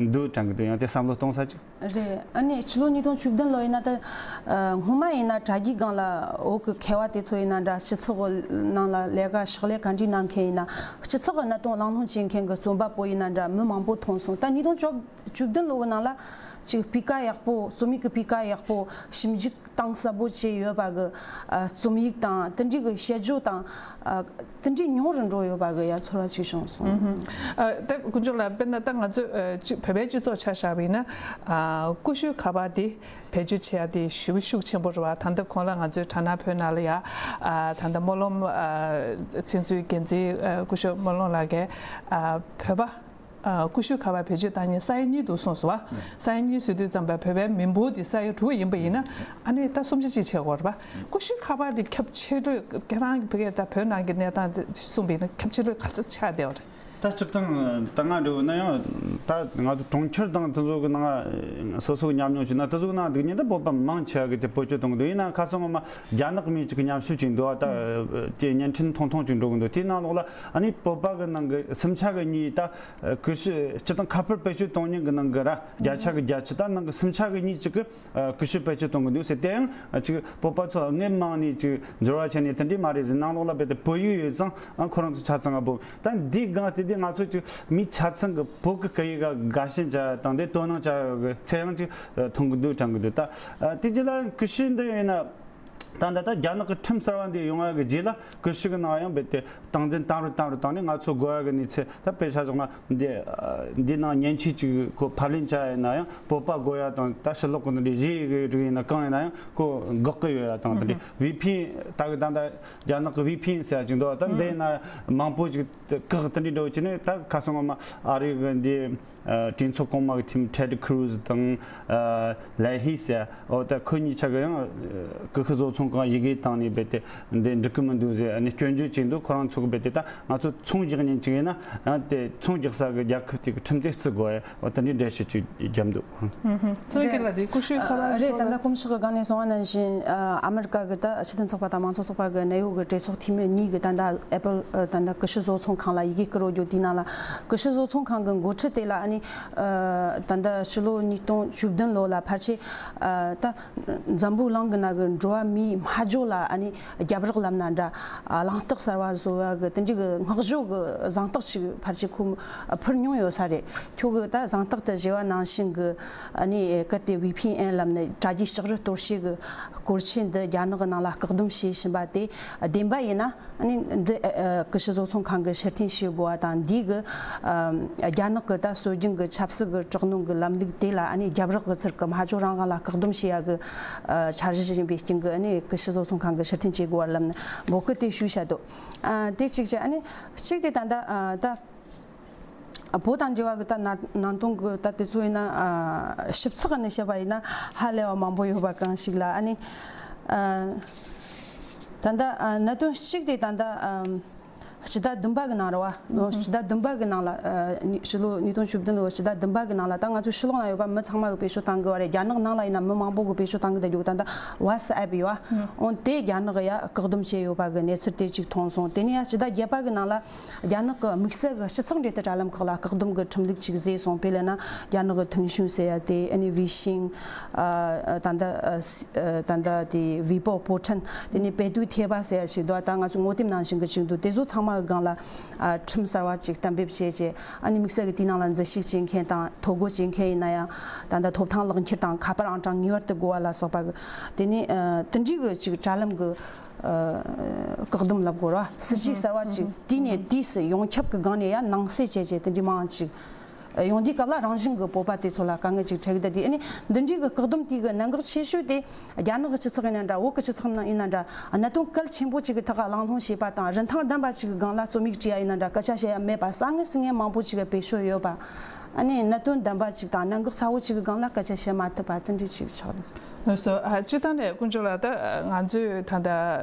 འདུག་དྲན་གི་འདུག་ཡང་དེ་བསམ་བློ་གཏོང་ས་ཅིག་རེད། ཨ་ནི་ཕྱི་ལོ་ཉིས་སྟོང་བཅུ་བདུན་ལོ་ཡིན་ན་ད་ཨ་སྔོན་ མ་ཡིན་ན་དྲ་རྒྱའི་སྒང་ལ་བོད་ཀྱི་མཁས་པ་དེ་ཚོ་ཡིན་ན་འདྲ། སྤྱི་ཚོགས་ནང་ལ་ལས་ཀ་ཕྱག་ལས་ག་འདྲ་གནང་མཁན་ཡིན་ན། སྤྱི་ཚོགས་ཀྱི་གནད་དོན་གླེང་སློང་བྱེད་མཁན་གྱི་རྩོམ་པ་པོ་ཡིན་ན་འདྲ། མི་མང་པོ་མཐོང་སོང་། ད་ཉིས་སྟོང་བཅུ་བདུན་ལོ་གི་ནང་ལ་ཅིག་སྤུས་ཀ་ཡག་པོ། རྩོམ་ཡིག་གི་སྤུས་ཀ་ཡག་པོ། ཞིབ་འཇུག་གཏིང་ཟབ་པོ་བྱས་ཡོད་པ་གི་ཨ་རྩོམ་ཡིག་དང་། དེ་འདྲའི་གི་དཔྱད་བརྗོད་དང་། ཨ་དེ་འདྲའི་ཉུང་རུ་འགྲོ་ཡོད་པ་གི་ཡ་ཚོར་བ་ཅིག་བྱུང་སོང་། ཨ་ད་དཀོན་མཆོག་ལགས། དཔེར་ན་ད་ང་ཚོས་ཨ་ཅིག་བོད་པའི་སྤྱི་ཚོགས་ཆ་བཞག་པ་ཡིན་ན། ཨ་ཀུ་ཤུ་ཁ་པར་དེ་བེད་སྤྱོད་བྱེད་ཡ་དེ་ཞེ་པོ་ཤུགས་ཆེན་པོ་རེད་བ། ད་ལྟ་གོང་ལ་ང་ཚོའི་དྲ་ནག་བོད་ནང་ལ་ཡ། ཨ་ད་ལྟ་སྨོན་ལམ་ཨ་ཚིག་མཛོད་འགན་འཛིན་ཨ་སྐུ་ཞབས་སྨོན་ལམ་ལགས་ཀྱིས་ཨ་བོད་པ་ཨ་ཀུ་ཤུ་ཁ་པར་བེད་སྤྱོད་བཏང་མཁན་ས་ཡ་གཉིས་འདུག་གསུངས་སོང་བ། ས་ཡ་གཉིས་ཟེར་དུས་ཙམ་པ་བོད་པའི་མི་འབོར་དེ་ས་ཡ་དྲུག་ཡིན་པ་ཡིན་ན། ཨ་ནི་ད་སུམ་ཆ་གཅིག་བྱེད་དགོས་རེད་པ། ཀུ་ཤུ་ཁ་པར་དེ་ཁྱབ་ཆེ་ཤོས། ཁྱེད་རང་གི་བོད་སྐད་ད་བོད་ནང་གི་གནས་སྟངས་དེ་གསུངས་པ་ཡིན་ན་ཁྱབ་ཆེ་ཤོས་ག་ཚོད་ཆགས་བསྡད་ཡོད་རེད། ད་སྤྱིར་བཏང་ད་ང་འདྲ་བོ་ན་ཡང་། ད་ང་ཚོ་གྲོང་ཁྱེར་དང་དེ་ཚོ་གི་ནང་སོ་སོ་གི་ཉམས་མྱོང་བྱས་ན། དེ་ཚོ་གི་ནང་འདུག་མཁན་ད་བོད་པ་མང་ཆེ་བ་གི་དེ་བེད་སྤྱོད་གཏོང་གི་འདུག་ཡིན་ན་ཁ་སང་ངོ་མ་རྒྱ་ནག་མི་གཅིག་གི་ཉམས་ཞིབ་ཅིག་འདུག་ཨ། ད་དེ་བརྙན་འཕྲིན་ཐུང་ཐུང་ཅིག་འགྲོ་གི་འདུག་དེའི་ནང་ལོགས་ལ་ཨ་ནི་བོད་པ་གི་ནང་གི་སུམ་ཆ་གི་གཉིས་ད་ཀུ་ཤུ། སྤྱིར་བཏང་ཁ་པར་བེད་སྤྱོད་གཏོང་མཁན་གི་ནང་གི་ར་བརྒྱ་ཆ་གི་བརྒྱད་ཅུ། ད་ནང་གི་སུམ་ཆ་གི་གཉིས་ཅིག་གི་ཨ་ཀུ་ཤུ་བེད་སྤྱོད་གཏོང་གི་འདུག་ཟེར། དེ་ཡང་ཅིག་བོད་པ་ཚོ་སྔོན་མ་ནས་ཅིག་འབྱོར་བ་ཆེ་ནས་དེ་འདྲས་མ་རེད་ཟེར། ནང་ལོགས་ལ་རྦད་དེ་བོད་ཡིག་ཡོད་ཙང་། ཨ་ཁོ་རང་ཚོ་ཆ་ཚང་ང་བོ། ད་འདིའི་སྒང་དེ་དེ་ང་ཚོ་ཅིག་མི་ཆ་ཚང་གི་བོད་ཀྱི་སྐད་ཡིག་ག་དགའ་ཞེན་བྱ་དང་དེ་དོ་སྣང་བྱ་ཡོད་གི་ཚད་ཡང་ཅིག་མཐོང་གི་འདུག་དྲན་གི་འདུག་ད་ཨ་དེ་རྗེས་ལ་ཀུ་ཤུ་འདི་ཡིན་ན། ད་ད་ལྟ་རྒྱ་ནག་གི་ཁྲིམས་གསར་བ་འདི་ཡོང་བ་གི་རྗེས་ལ་ཀུ་ཤུ་གི་ནང་ཡང་རྦད་དེ་སྟངས་འཛིན་བཏང་རུ་བཏང་རུ་བཏང་ནས། ང་ཚོ་དགོས་ཡ་གི་གནས་ཚུལ། ད་དཔེ་ཆ་བཞག་ན་འདི་འདི་ནང་མཉེན་ཆས་ཅིག་ཁོ་ཕབ་ལེན་བྱ་ཡ་ཡིན་ན་ཡང་བོད་པ་དགོས་ཡ་དང་། ད་ཕྱི་ལོགས་གི་འདི་རིགས་གི་རིགས་ཡིན་ན་གང་ཡིན་ན་ཡང་ཁོ་འགོག་གི་ཡོད་ཡ་དང་། དེ་འདྲའི་ཝི་ཕི་ཨེན། ད་གི་ད་ད་རྒྱ་ནག་གི་ཝི་ཕི་ཨེན་ཟེར་ཡ་ཅིག་འདུག་ད་འདི་ཡིན་ན་མང་པོ་ཅིག་བཀག་དེ་འདྲའི་འགྲོ་བྱས་ནས། ད་ཁ་སང་ངོ་མ་ཨ་རི་གི་འདི་ཨ་གྲོས་ཚོགས་གོང་མ་གི་ཐིམ་ཊེཌ་ཁུ་རུ་ཛི་དང་ཨ་ལེ་ཧི་ཟེར། འོ་ད་ཁོ་གཉིས་ཆ་གི་ཡང་ཀུ་ཤུ་བཟོ་ཚོང་ཁང་ཡི་གེ་བཏང་ནས་རྦད་དེ་འདི་འགྲིག་གི་མི་འདུག་ཟེར། ཨ་ནི་སྐྱོན་བརྗོད་བྱས་འདུག་ཁོ་རང་ཚོ་གི་རྦད་དེ་ད་ང་ཚོ་ཚོང་རྒྱག་མཁན་ཅིག་ཡིན་ན་ཡང་དེ་ཚོང་རྒྱག་ས་གི་རྒྱལ་ཁབ་དེ་གི་ཁྲིམས་དེ་བརྩི་དགོས་ཡ། འོ་དེ་འདྲའི་འགྲེལ་བཤད་ཅིག་བརྒྱབ་འདུག་ཚོད་ཀྱི་ལ་དེ་ཀུ་ཤུའི་ཁ་པར་རེད། ད་ལྟ་དཀོན་མཆོག་གི་སྒང་ནས་གསུངས་པ་ནང་བཞིན། ཨ་ཨ་མི་རི་ཀ་གི་ད་སྤྱི་མཐུན་ཚོགས་པ་དང་མང་གཙོ་ཚོགས་པ་གི་གནད་ཡོད་གི་གྲོས་ཚོགས་འཐུས་མི་གཉིས་གི་ད་ལྟ་ཨེ་པལ་ཨ་ད་ལྟ་ཀུ་ཤུ་བཟོ་ཚོང་ཁང་ལ་ཡི་གེ་བསྐུར་རོ་རྒྱུ་དེའི་ནང་ལ། ཀུ་ཤུ་བཟོ་ཚོང་ཁང་གི་འགོ་ཁྲིད་དེ་ལ་ཨ་ནི་ཨ་ད་ལྟ་ཕྱི་ལོ་ཉིས་སྟོང་བཅུ་བདུན་ལོ་ལ་ཕལ་ཆེར་ཨ་ད་འཛམ་བུ་གླིང་གི་ནང་གི་འགྲོ་བ་མིའི་སྨྲ་བརྗོད་ལ་ཨ་ནི་རྒྱབ་རོགས་ལབ་ན་འདྲ། ཨ་གླེང་སྟེགས་གསར་བ་བཟོ་བ་གི་དེ་འདྲའི་གི་བསྔགས་བརྗོད་གི་གཟེངས་རྟགས་ཤིག་ཕལ་ཆེར་ཁོ་ཕུལ་མྱོང་ཡོད་ས་རེད། ཁྱོད་གི་ད་གཟེངས་རྟགས་དེ་བཞེས་པ་ནང་བཞིན་གི་ཨ་ནི་གལ་ཏེ་ཝི་ཕི་ཨེན་ལབ་ནས་དྲ་རྒྱའི་ལྕགས་རི་གཏོར་བཤིག་གི་སྐོར་ཆེན་འདི་རྒྱ་ནག་གི་ནང་ལ་བཀག་སྡོམ་བྱེད་བཞིན་པ་དེ་བདེན་པ་ཡིན་ན། ཨ་ནི་འདི་ཨ་ཀུ་ཤུ་བཟོ་ཚོང་ཁང་གི་ཕྱིར་འཐེན་བྱེད་དགོས་པ་དང་། འདིའི་གི་ཨ་རྒྱ་ནག་གི་ད་སྲོལ་རྒྱུན་གི་ཆབ་སྲིད་གི་དྲག་གནོན་གི་ལམ་ལུགས་དེ་ལ་ཨ་ནི་རྒྱབ་རོགས་གི་ཚུལ་གི་སྨྲ་བརྗོད་རང་དབང་ལ་བཀག་སྡོམ་བྱེད་ཡ་གི་ཨ་འཆར་གཞི་ཡིན་པའི་རྐྱེན་གི་ཨ་ནི་ཀུ་ཤུ་བཟོ་ཚོང་ཁང་གི་ཕྱིར་འཐེན་བྱེད་དགོས་པ་ལབ་ནས་འབོད་སྐུལ་དེ་ཞུས་བྱ་འདུག་ཨ་དེ་གཅིག་བྱས། ཨ་ནི་གཅིག་དེ་ད་ལྟ་ཨ་ད་བོད་དང་འབྲེལ་བ་གི་ད་ན་ནང་དོན་གི་ད་དེ་ཚོ་ཡིན་ན། ཨ་ཞིབ་ཚགས་ནས་བཤད་པ་ཡིན་ན་ཧ་ལས་པ་མང་པོ་ཡོད་པ་གང་ཞིག་ལ། ཨ་ནི་ཨ་ད་ལྟ་ཨ་གནད་དོན་གཅིག་དེ་ད་ལྟ་ཨ་སྤྱི་ཟླ་བདུན་པ་གི་ནང་རེད་བ། ལོ་སྤྱི་ཟླ་བདུན་པ་གི་ནང་ལ། ཨ་ཕྱི་ལོ་ཉིས་སྟོང་བཅུ་བདུན་ལོ་སྤྱི་ཟླ་བདུན་པ་གི་ནང་ལ་ད་ང་ཚོ་ཕྱི་ལོགས་ན་ཡོད་པ་མི་ཚང་མ་གི་བེད་སྤྱོད་བཏང་གི་བ་རེད། རྒྱ་ནག་ནང་ལ་ཡིན་ན་མི་མང་པོ་གི་བེད་སྤྱོད་བཏང་གི་ད་རྒྱུ་ད་ལྟ་ཝ་ས་ཨེབ་ཡོད་བ། འོན་ཏེ་རྒྱ་ནག་ཡ་བཀག་སྡོམ་བྱས་ཡོད་པ་གི་གནས་ཚུལ་དེ་གཅིག་མཐོང་སོང་། དེ་ནས་ཡ་སྤྱི་ཟླ་བརྒྱད་པ་གི་ནང་ལ། རྒྱ་ནག་གི་དམིགས་བསལ་གྱི་སྤྱི་ཚོགས་འབྲེལ་མཐུད་དྲ་ལམ་ཁག་ལ་བཀག་སྡོམ་གྱི་ཁྲིམས་ལུགས་ཅིག་བཟོས་སོང་། དཔེ་ལབ་ན་རྒྱ་ནག་གི་ཐེང་ཤུན་ཟེར་ཡ་དེ། ཨ་ནི་ཝི་ཤིང་། ཨ་ད་ལྟ་ཨ་སི་ཨ་ད་ལྟ་དེ་ཝི་པོ་པོ་ཁྲེན། དེ་ནས་པེ་ཏུའུ་ཐེ་བ་ཟེར་ཡ་ཞིག་འདུག་ད་ང་ཚོ་ངོ་དེབ་ནང་བཞིན་གྱི་ཅིག་འདུག་དེ་ཚོ་ཚང་མ་གི་སྒང་ལ་ཨ་ཁྲིམས་གསར་བ་ཅིག་གཏན་འབེབས་བྱས་རྗེས། ཨ་ནི་དམིགས་བསལ་གྱི་དེའི་ནང་ལ་འཛུལ་ཞུགས་བྱེད་མཁན་དང་ཐོ་འགོད་བྱེད་མཁན་ཡིན་ན་ཡང་། ད་ལྟ་ཐོབ་ཐང་ལག་འཁྱེར་དང་ཁ་པར་ཨང་གྲངས་ངེས་པར་དུ་དགོས་པ་ལ་སོགས་པ་གི། དེ་ནས་ཨ་དེ་འདྲའི་གི་ཅིག་དྲ་ལམ་གི་ཨ་བཀག་སྡོམ་ལབ་དགོས་ར། སྲིད་ཇུས་གསར་བ་ཅིག་དུས་ནས་དུས་སུ་ཡོངས་ཁྱབ་ཀྱི་སྒང་ནས་ཡང་ནང་གསེས་བྱས་བྱས་དེ་འདྲའི་མང་ཅིག་ཡོང་དུས་སྐབས་ལ་རང་བཞིན་གྱི་བོད་པ་དེ་ཚོ་ལ་དཀའ་ངལ་ཅིག་འཕྲད་ཀྱི། ད་དེ་ཨ་ནི་འདི་འདྲའི་གི་བཀག་སྡོམ་དེ་གི་གནད་འགག་ཆེ་ཤོས་དེ་རྒྱ་ནག་གི་སྤྱི་ཚོགས་ཡིན་ན་འདྲ། བོད་ཀྱི་སྤྱི་ཚོགས་ནང་ཡིན་ན་འདྲ། གནད་དོན་གལ་ཆེན་པོ་ཅིག་གི་ཐོག་གླེང་སློང་བྱེད་པ་དང་། རིན་ཐང་ལྡན་པ་ཅིག་གི་སྒང་ལ་རྩོམ་ཡིག་བྲིས་ཡ་ཡིན་ན་འདྲ། སྐད་ཆ་བཤད་ཡ་མེད་པ། དཀའ་ངལ་སེལ་མཁན་མང་པོ་ཅིག་གི་བེད་སྤྱོད་ཡོད་པ། ཨ་ནི་གནད་དོན་ལྡན་པ་ཅིག་དང་གནད་འགག་ཚ་བོ་ཅིག་གི་སྒང་ལ་སྐད་ཆ་བཤད་མ་ཐུབ་པ་དེ་འདྲ་ཅིག་ཆགས་འདུག་ལགས་སོ། ཨ་སྤྱིར་བཏང་ནས་དཀོན་མཆོག་ལགས། ད་ང་ཚོས་ད་ལྟ་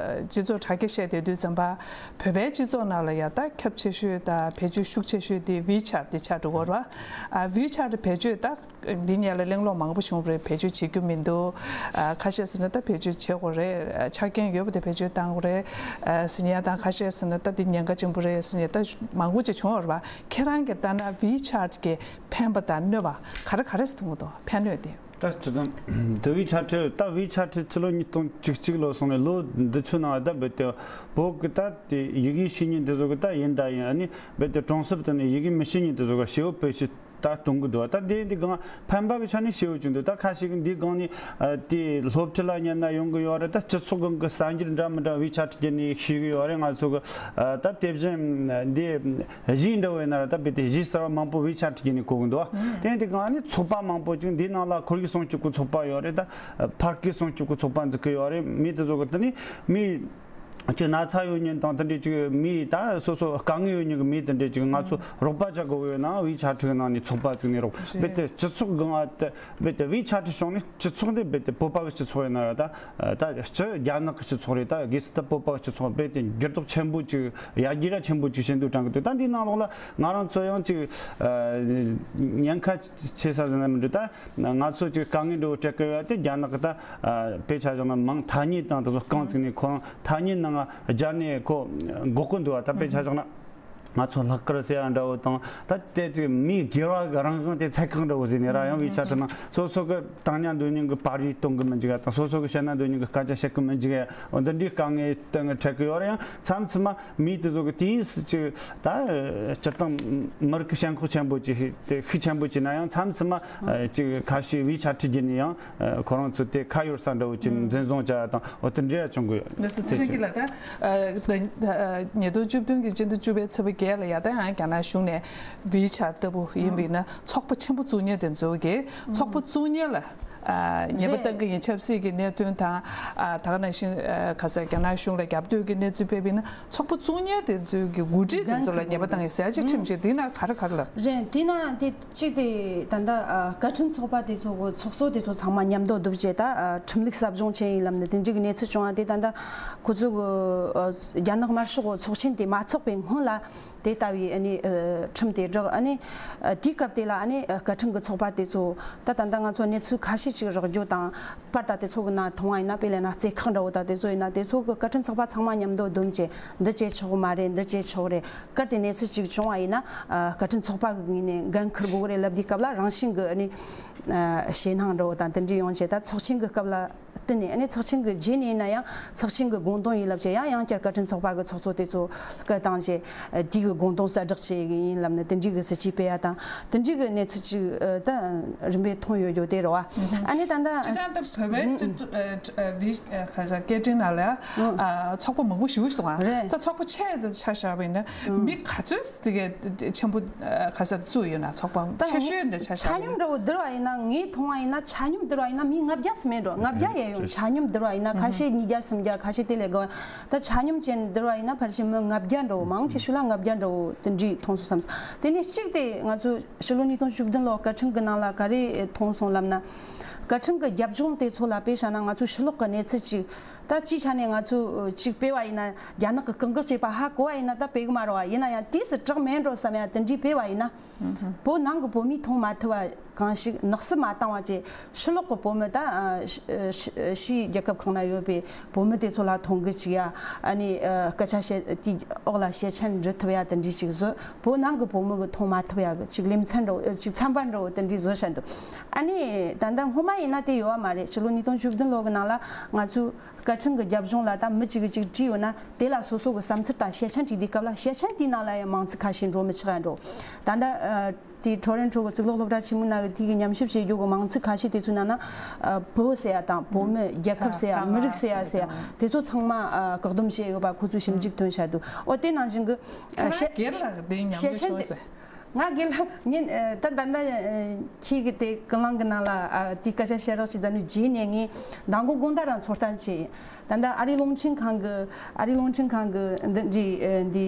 སྤྱི་ཚོགས་དྲ་རྒྱ་བཤད་བསྡད་དུས་ཙམ་པ། བོད་པའི་སྤྱི་ཚོགས་ནང་ལ་ཡ་ད་ཁྱབ་ཆེ་ཤོས་དང་བེད་སྤྱོད་ཤུགས་ཆེ་ཤོས་དེ་ཝི་ཆེ་ཊི་དེ་ཆགས་འགྲོ་གི་རེད་བ། ཨ་ཝི་ཆེ་ཊི་བེད་སྤྱོད་ད་འདི་སྔོན་ལ་གླེང་སློང་མང་པོ་བྱུང་བ་རེད། བེད་སྤྱོད་བྱེད་རྒྱུ་མི་འདུག་ཨ་ཁ་ཤས་ཟེར་ན་ད་བེད་སྤྱོད་བྱེད་དགོས་རེད། ཨ་ཆ་རྐྱེན་ཡོད་པ་དེ་བེད་སྤྱོད་གཏང་དགོས་རེད། ཨ་ཟེར་ཡ་དང་། ཁ་ཤས་ཟེར་ན་ད་འདི་ཉེན་ཁ་ཆེན་པོ་རེད་ཟེར་ཡ་ད་མང་པོ་ཅིག་བྱུང་བ་རེད་བ། ཁྱེད་རང་གིས་ལྟ་ན་ཝི་ཆེ་ཊི་གི་ཕན་པ་དང་གནོད་པ་ག་རེ་ག་རེ་ཟེར་གྱི་འདུག་ཕན་གནོད་དེ། ད་སྤྱིར་བཏང་དེ་བའི་ཆ་ཁྲི་ད་བའི་ཆ་ཁྲི་ཕྱི་ལོ་ཉིས་སྟོང་བཅུ་གཅིག་ལོ་སོང་ནས་ལོ་འདི་ཚོའི་ནང་ད་རྦད་དེ་བོད་ཀྱི་ད་དེ་ཡི་གེ་ཤེས་མཁན་འདི་ཚོ་གི་ད་ཡིན་ད་ཡིན། ཨ་ནི་རྦད་དེ་གྲོང་གསེབ་དེ་ནས་ཡི་གེ་མི་ཤེས་མཁན་འདི་ཚོ་གི་ཞེ་པོ་བེད་སྤྱོད་ད་གཏོང་གི་འདུག་ད་དེ་འདི་གང་ཕན་པ་གི་ཆ་ནས་ཞེ་པོ་ཅིག་འདུག་ད་ཁ་ཤས་ཀྱིས་འདི་གང་ནས་དེ་སློབ་ཁྲིད་ལ་ཉན་ན་ཡོང་གི་ཡོད་རེད། ད་སྤྱི་ཚོགས་གང་གི་གསར་འགྱུར་འདྲ་མི་འདྲ་བའི་ཆ་ཁྲི་བརྒྱུད་ནས་ཤེས་གི་ཡོད་རེད། ང་ཚོ་གི་ད་དེ་བཞིན་འདི། གཞས་འདྲ་བོ་ཡིན་ན་ར་ད་རྦད་དེ་གཞས་གསར་བ་མང་པོ་བའི་ཆ་ཁྲི་བརྒྱུད་ནས་གོ་གི་འདུག་དེ་ཡིན་དུས་གང་ནི་ཚོགས་པ་མང་པོ་ཅིག་འདིའི་ནང་ལ་ཁོར་ཡུག་སྲུང་སྐྱོབ་ཀྱི་ཚོགས་པ་ཡོད་རེད། ད་ཕ་སྐད་སྲུང་སྐྱོབ་ཀྱི་ཚོགས་པ་འཛུགས་ཀྱི་ཡོད་རེད། མི་དེ་ཚོ་གི་དེ་ནི་མི་ཅིག་ན་ཚ་ཡོད་མཁན་དང་དེ་འདྲས་ཅིག་མི་ད་སོ་སོ་དཀའ་ངལ་ཡོད་མཁན་གྱི་མི་དེ་འདྲས་ཅིག་ང་ཚོ་རོགས་པ་བྱ་དགོས་ཡོད་ན་བའི་ཆ་ཁྲི་གི་ནང་ནས་ཚོགས་པ་བཙུགས་ནས་རོགས་རེད། རྦད་དེ་སྤྱི་ཚོགས་གི་ང་དེ་རྦད་དེ་བའི་ཆ་ཁྲི་བྱུང་ནས་སྤྱི་ཚོགས་འདི་རྦད་དེ་བོད་པ་གི་སྤྱི་ཚོགས་ཡིན་ན་ར་ད། ད་སྤྱི་རྒྱ་ནག་གི་སྤྱི་ཚོགས་རེད། ད་སྒོས་སུ་ད་བོད་པ་སྤྱི་ཚོགས་རྦད་དེ་འགྱུར་ལྡོག་ཆེན་པོ་ཅིག་ཡར་རྒྱས་ར་ཆེན་པོ་ཅིག་བྱེད་འདུག་དྲན་གི་འདུག་ད་འདིའི་ནང་ལོགས་ལ་ང་རང་ཚོ་ཡང་ཅིག་ཉེན་ཁ་ཆེ་ས་ཟེར་ན་མི་འགྲོ། ད་ང་ཚོ་ཅིག་དཀའ་ངལ་འདྲ་བོ་འཕྲད་གི་ཡོད་དེ་རྒྱ་ནག་གི་ད་དཔེ་ཆ་བཞག་ན་མིང་ཐ་སྙད་དང་དེ་ཚོ་རྐང་བཙུགས་ནས་ཁོ་རང་ཐ་སྙད་ནང་སྦྱར་ནས་ཁོ་འགོག་གི་འདུག་ད་དཔེ་ཆ་བཞག་ན། ང་ཚོ་ལྷག་དཀར་ཟེར་ཡ་འདྲ་བོ་དང་ད་དེ་ཅིག་མིའི་སྒེར་བ་གི་རང་དབང་དེ་ཚད་བཀག་འདྲ་བོ་ཟེར་ནས་ར་ཡང་བའི་ཆ་ཁྲི་ནང་སོ་སོ་གི་བཏང་ཉ་འདོན་མཁན་གི་པར་རིས་གཏོང་གི་མི་འཇུག་ཡ་དང་སོ་སོ་གི་བཤད་ན་འདོན་མཁན་གི་སྐད་ཆ་བཤད་གི་མི་འཇུག་ཡ། འོ་འདི་འདྲའི་དཀའ་ངལ་སྟེང་འཕྲད་གི་ཡོད་རེད། ཡང་མཚམས་མཚམས་མ་མིའི་དེ་ཚོ་གི་དུས་སུ་ཅིག་ད་སྤྱིར་བཏང་མི་རིགས་ཀྱི་ཞེན་ཁོག་ཆེན་པོ་ཅིག་དེ་ཤུགས་ཆེན་པོ་ཅིག་ན་ཡང་མཚམས་མཚམས་མ་ཅིག་ཁ་ཤས་བའི་ཆ་ཁྲི་བརྒྱུད་ནས་ཡང་ཁོ་རང་ཚོ་དེ་ཁ་གཡར་ས་འདྲ་བོ་ཅིག་འཛིན་བཟུང་བྱ་ཡ་དང་འོ་དེ་འདྲ་ཡ་བྱུང་གི་ཡོད། ལགས་སོ། ཚེ་རིང་སྐྱིད་ལགས། ད་ཉིས་སྟོང་བཅུ་བདུན་གྱི་སྤྱི་ཟླ་བཅུ་པའི་ཚེས་པ་བརྒྱད་ལ་ཡ་ད་ཡང་རྒྱ་ནག་གཞུང་ནས་བྷི་ཆ་ལྟ་བུ་ཡིན་པ་ཡིན་ན་ཚོགས་པ་ཆེན་པོ་བཙུགས་མཁན་དེ་ཚོ་གིས་ཚོགས་པ་བཙུགས་མཁན་ལ་ཉེས་པ་གཏང་གི་ཡིན། ཆབ་སྲིད་ཀྱི་གནད་དོན་དང་ད་ག་ནང་བཞིན་ག་ས་རྒྱ་ནག་གཞུང་ལ་རྒྱབ་གཏོད་ཀྱི་གནས་ཚུལ་སྤེལ་བ་ཡིན་ན་ཚོགས་པ་བཙུགས་མཁན་དེ་ཚོའི་གི་འགོ་ཁྲིད་དེ་ཚོ་ལ་ཉེས་པ་གཏང་ཡིན་ཟེར་ཡ་ཅིག་ཁྲིམས་ཤིག་དེ་ན་ག་རེ་ག་རེ་ལབ། རེད། དེ་ན་དེ་གཅིག་དེ་ད་ལྟ་ཨ་བཀའ་ཁྲིམས་ཚོགས་པ་དེ་ཚོ་གི་ཚོགས་གཙོ་དེ་ཚོ་ཚང་མ་མཉམ་དུ་བསྡུ་བྱས་ད་ཨ་ཁྲིམས་ལུགས་ཟབ་སྦྱོང་བྱས་ཡིན་ལབ་ནས་དེ་འདྲའི་གི་གནས་ཚུལ་བྱུང་བ་དེ་ད་ལྟ་ཁོ་ཚོ་གི་ཨ་རྒྱ་ནག་དམར་ཤོག་གི་ཚོགས་ཆེན་དེ་མ་ཚོགས་པའི་སྔོན་ལ་དེ་ལྟ་བུའི་ཨ་ནི་ཨ་ཁྲིམས་དེ་བསྒྲགས། ཨ་ནི་ཨ་དེའི་སྐབས་དེ་ལ་ཨ་ནི་ཨ་བཀའ་ཁྲིམས་གི་ཚོགས་པ་དེ་ཚོ་ད་ད་ལྟ་ང་ཚོ་གནས་ཚུལ་ཁ་ཤས་ཅིག་རག་རྒྱུ་དང་། པར་ད་དེ་ཚོ་གི་ནང་མཐོང་བ་ཡིན་ན་དཔེ་ལེན་ན་རྩེ་ཁག་འདྲ་བོ་ད་དེ་ཚོ་ཡིན་ན་དེ་ཚོ་གི་བཀའ་ཁྲིམས་ཚོགས་པ་ཚང་མ་མཉམ་དུ་བསྡོམས་བྱས་འདི་བྱེད་ཆོག་མ་རེད། འདི་བྱེད་ཆོག་རེད། གལ་ཏེ་གནས་ཚུལ་ཅིག་བྱུང་བ་ཡིན་ན་ཨ་བཀའ་ཁྲིམས་ཚོགས་པ་གི་ངོས་ནས་འགན་འཁུར་དགོས་རེད་ལབ་དུས་སྐབས་ལ་རང་བཞིན་གི་ཨ་ནི་ཨ་ཞེད་སྣང་འདྲ་བོ་དང་དེ་འདྲ་ཡོང་བྱས་ད་ཚོགས་ཆེན་གི་སྐབས་ལ་བསྟུན་ནས་ཨ་ནི་ཚོགས་ཆེན་གི་རྗེས་ནས་ཡིན་ན་ཡང་ཚོགས་ཆེན་གི་དགོངས་དོན་ཡིན་ལབ་བྱས་ཡང་ཡང་བསྐྱར་བཀའ་ཁྲིམས་ཚོགས་པ་གི་ཚོགས་གཙོ་དེ་ཚོ་སྐད་བཏང་བྱས་དེ་གི་དགོངས་དོན་གསལ་བསྒྲགས་བྱེད་གི་ཡིན་ལབ་ནས་དེ་འདྲའི་གི་སྲིད་ཇུས་སྤེལ་ཡ་དང་དེ་འདྲའི་གི་གནས་ཚུལ་ཅིག་ཨ་ད་རིམ་པས་མཐོང་ཡོད་རྒྱུ་དེ་རེད་བ། ཨ་ནི་ད་ལྟ་སྤྱིར་བཏང་ད་བོད་པའི་སྤྱི་ཚོགས་ཨ་ཨ་བི་ཨ་ཁ་ཤས་སྐད་འཕྲིན་ནང་ལ་ཨ་ཚོགས་པ་མང་པོ་ཞེ་པོ་ཞིག་འདུག་ག་རེད། ད་ཚོགས་པ་ཆེ་དེ་ཆ་བཞག་པ་ཡིན་ན་མི་ག་ཚོད་དེ་གའི་ཆེན་པོ་ཨ་ཁ་ཤས་བཙུགས་ཡོད་ན་ཚོགས་པ་ད་ཆེ་ཤོས་དེ་ཆ་ཆ་བཞག་པ་ཡིན་ན། སྙོམས་འདྲ་བོ་བསྡུར་བ་ཡིན་ན་ངས་མཐོང་བ་ཡིན་ན་ཆ་སྙོམས་བསྡུར་བ་ཡིན་ན་མི་ལྔ་བརྒྱ་ཙམ་མེད་འགྲོ། ལྔ་བརྒྱ་ཡས་ཡོང་། ཆ་སྙོམས་བསྡུར་བ་ཡིན་ན་ཁ་ཤས་ཉིས་བརྒྱ་སུམ་བརྒྱ་ཁ་ཤས་དེ་ལས་བརྒལ་བ། ད་ཆ་སྙོམས་ཅན་བསྡུར་བ་ཡིན་ན་ཕལ་ཆེར་མི་ལྔ་བརྒྱ་འགྲོ། མང་ཆེ་ཤོས་ལ་ལྔ་བརྒྱ་འགྲོ་དེ་འདྲའི་མཐོང་སོང་བསམ་སོང་། དེ་ནས་གཅིག་དེ་ང་ཚོ་ཕྱི་ལོ་ཉིས་སྟོང་བཅུ་བདུན་ལོ་བཀའ་ཁྲིམས་ཀྱི་ནང་ལ་ག་རེ་མཐོང་སོང་ལབ་ན། བཀའ་ཁྲིམས་ཀྱི་རྒྱབ་ལྗོངས་དེ་ཚོ་ལ་དཔེ་བཞག་ན་ང་ཚོ་ཕྱི་ལོགས་ཀྱི་གནས་ཚུལ་ཅིག་ད་སྤྱིའི་ཆ་ནས་ང་ཚོ་ཅིག་སྤེལ་བ་ཡིན་ན་རྒྱ་ནག་གི་རྐང་འགག་བྱས་པ་ཧ་གོ་བ་ཡིན་ན་ད་སྤེལ་གི་མ་རེད་བ། ཡིན་ན་ཡང་དུས་སུ་དྲག་མེད་འགྲོ་བསམ་ཡ་དེ་འདྲའི་སྤེལ་བ་ཡིན་ན། བོད་ནང་གི་བོད་མིས་མཐོང་མ་ཐུབ་པ་གང་ཞིག་ནག་སུབ་མ་བཏང་བ་བཅས་ཕྱི་ལོགས་ཀྱི་བོད་མི་ད་ཕྱིའི་རྒྱལ་ཁབ་ཁག་ན་ཡོད་པའི་བོད་མི་དེ་ཚོ་ལ་མཐོང་གི་བཅུག་ཡ། ཨ་ནི་སྐད་ཆ་བཤད་དེའི་འོག་ལ་ཞལ་ཆད་འབྲི་ཐུབ་ཡ་དེ་འདྲ་ཞིག་བཟོས། བོད་ནང་གི་བོད་མི་གི་མཐོང་མ་ཐུབ་ཡ་གི་ཅིག་ལེ་ཚན་འདྲ་བོ་ཅིག་ཚན་པ་འདྲ་བོ་དེ་འདྲ་བཟོས་བཞག་འདུག་ཨ་ནི་ད་ལྟ་སྔོན་མ་ཡིན་ན་དེ་ཡོད་བ་མ་རེད། ཕྱི་ལོ་ཉིས་སྟོང་བཅུ་བདུན་ལོ་གི་ནང་ལ་ང་ཚོས་བཀའ་ཁྲིམས་ཀྱི་རྒྱབ་ལྗོངས་ལ་ད་མི་གཅིག་གིས་གཅིག་དྲིས་ཡོད་ན་དེ་ལ་སོ་སོ་གི་བསམ་ཚུལ་དང་ཞལ་ཆད་བྲིས་དུས་སྐབས་ལ་ཞལ་ཆད་དེའི་ནང་ལ་ཡང་མིང་ཚིག་ཁ་ཤས་འགྲོ་མི་ཆོག་ཡ་འགྲོ། ད་ལྟ་དེའི་ཊོ་རོན་ཊོ་གི་གཙུག་ལག་སློབ་གྲྭ་ཆེན་མོའི་ནང་གི་དེའི་གི་ཉམས་ཞིབ་བྱེད་རྒྱུ་གི་མིང་ཚིག་ཁ་ཤས་དེ་ཚོའི་ནང་ན་བོད་ཟེར་ཡ་དང་བོད་མི་རྒྱལ་ཁབ་ཟེར་ཡ་མི་རིགས་ཟེར་ཡ་ཟེར་ཡ་དེ་ཚོ་ཚང་མ་བཀག་སྡོམ་བྱས་ཡོད་པ་ཁོ་ཚོས་ཞིབ་འཇུག་ཐོན་བཞག་འདུག་འོ་དེ་ནང་བཞིན་གི་ཁྱེད་རང་སྒེར་ལ་དེ་ཉམས་མྱོང་བྱུང་ཟེར། ང་སྒེར་ལ་ངས་ད་ད་ལྟ་ཁྱེད་ཀྱི་དེ་ཀུན་གླེང་གི་ནང་ལ་དེའི་སྐད་ཆ་བཤད་རོགས་བྱེད་ཟེར་ནས་རྗེས་ནས་ངས་མདང་དགོང་དགོང་དག་རང་ཚོད་ལྟ་བྱས། ད་ལྟ་ཨ་རིའི་རླུང་འཕྲིན་ཁང་གི་ཨ་རིའི་རླུང་འཕྲིན་ཁང་གི་འདི་འདྲའི་འདི་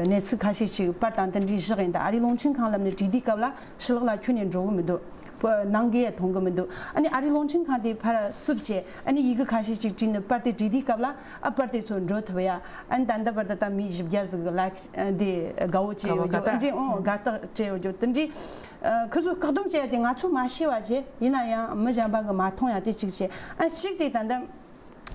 གནས་ཚུལ་ཁ་ཤས་ཤིག་པར་དང་འདི་འདྲའི་བཞག་ཡིན། ད་ཨ་རིའི་རླུང་འཕྲིན་ཁང་ལབ་ནས་བྲིས་དུས་སྐབས་ལ་ཕྱི་ལོགས་ལ་ཁྱོན་ནས་འགྲོ་གི་མི་འདུག་བོད་ནང་གི་ཡང་མཐོང་གི་མི་འདུག་ཨ་ནི་ཨ་རིའི་རླུང་འཕྲིན་ཁང་དེ་ཕར་བསུབ་བྱས་ཨ་ནི་ཡི་གེ་ཁ་ཤས་ཤིག་བྲིས་ནས་པར་དེ་བྲིས་དུས་སྐབས་ལ་ཨ་པར་དེ་ཚོ་འགྲོ་ཐུབ་ཡ། ཨ་ནི་ད་ལྟ་བར་དུ་ད་མི་བཞི་བརྒྱ་ཟིག་གི་ལ་འདི་དགའ་བོ་བྱས་ཡོད་རྒྱུ་ཨ་འདྲའི་ཨོ་དགའ་རྟགས་སྤྲད་ཡོད་རྒྱུ་དེ་འདྲའི་ཁོ་ཚོས་བཀག་སྡོམ་བྱས་ཡ་དེ་ང་ཚོས་མ་ཤེས་པ་བྱས་ཡིན་ན་ཡང་མི་གཞན་པ་གིས་མ་མཐོང་ཡ་དེ་གཅིག་བྱས། ཨ་གཅིག་དེ་ད་ལྟ།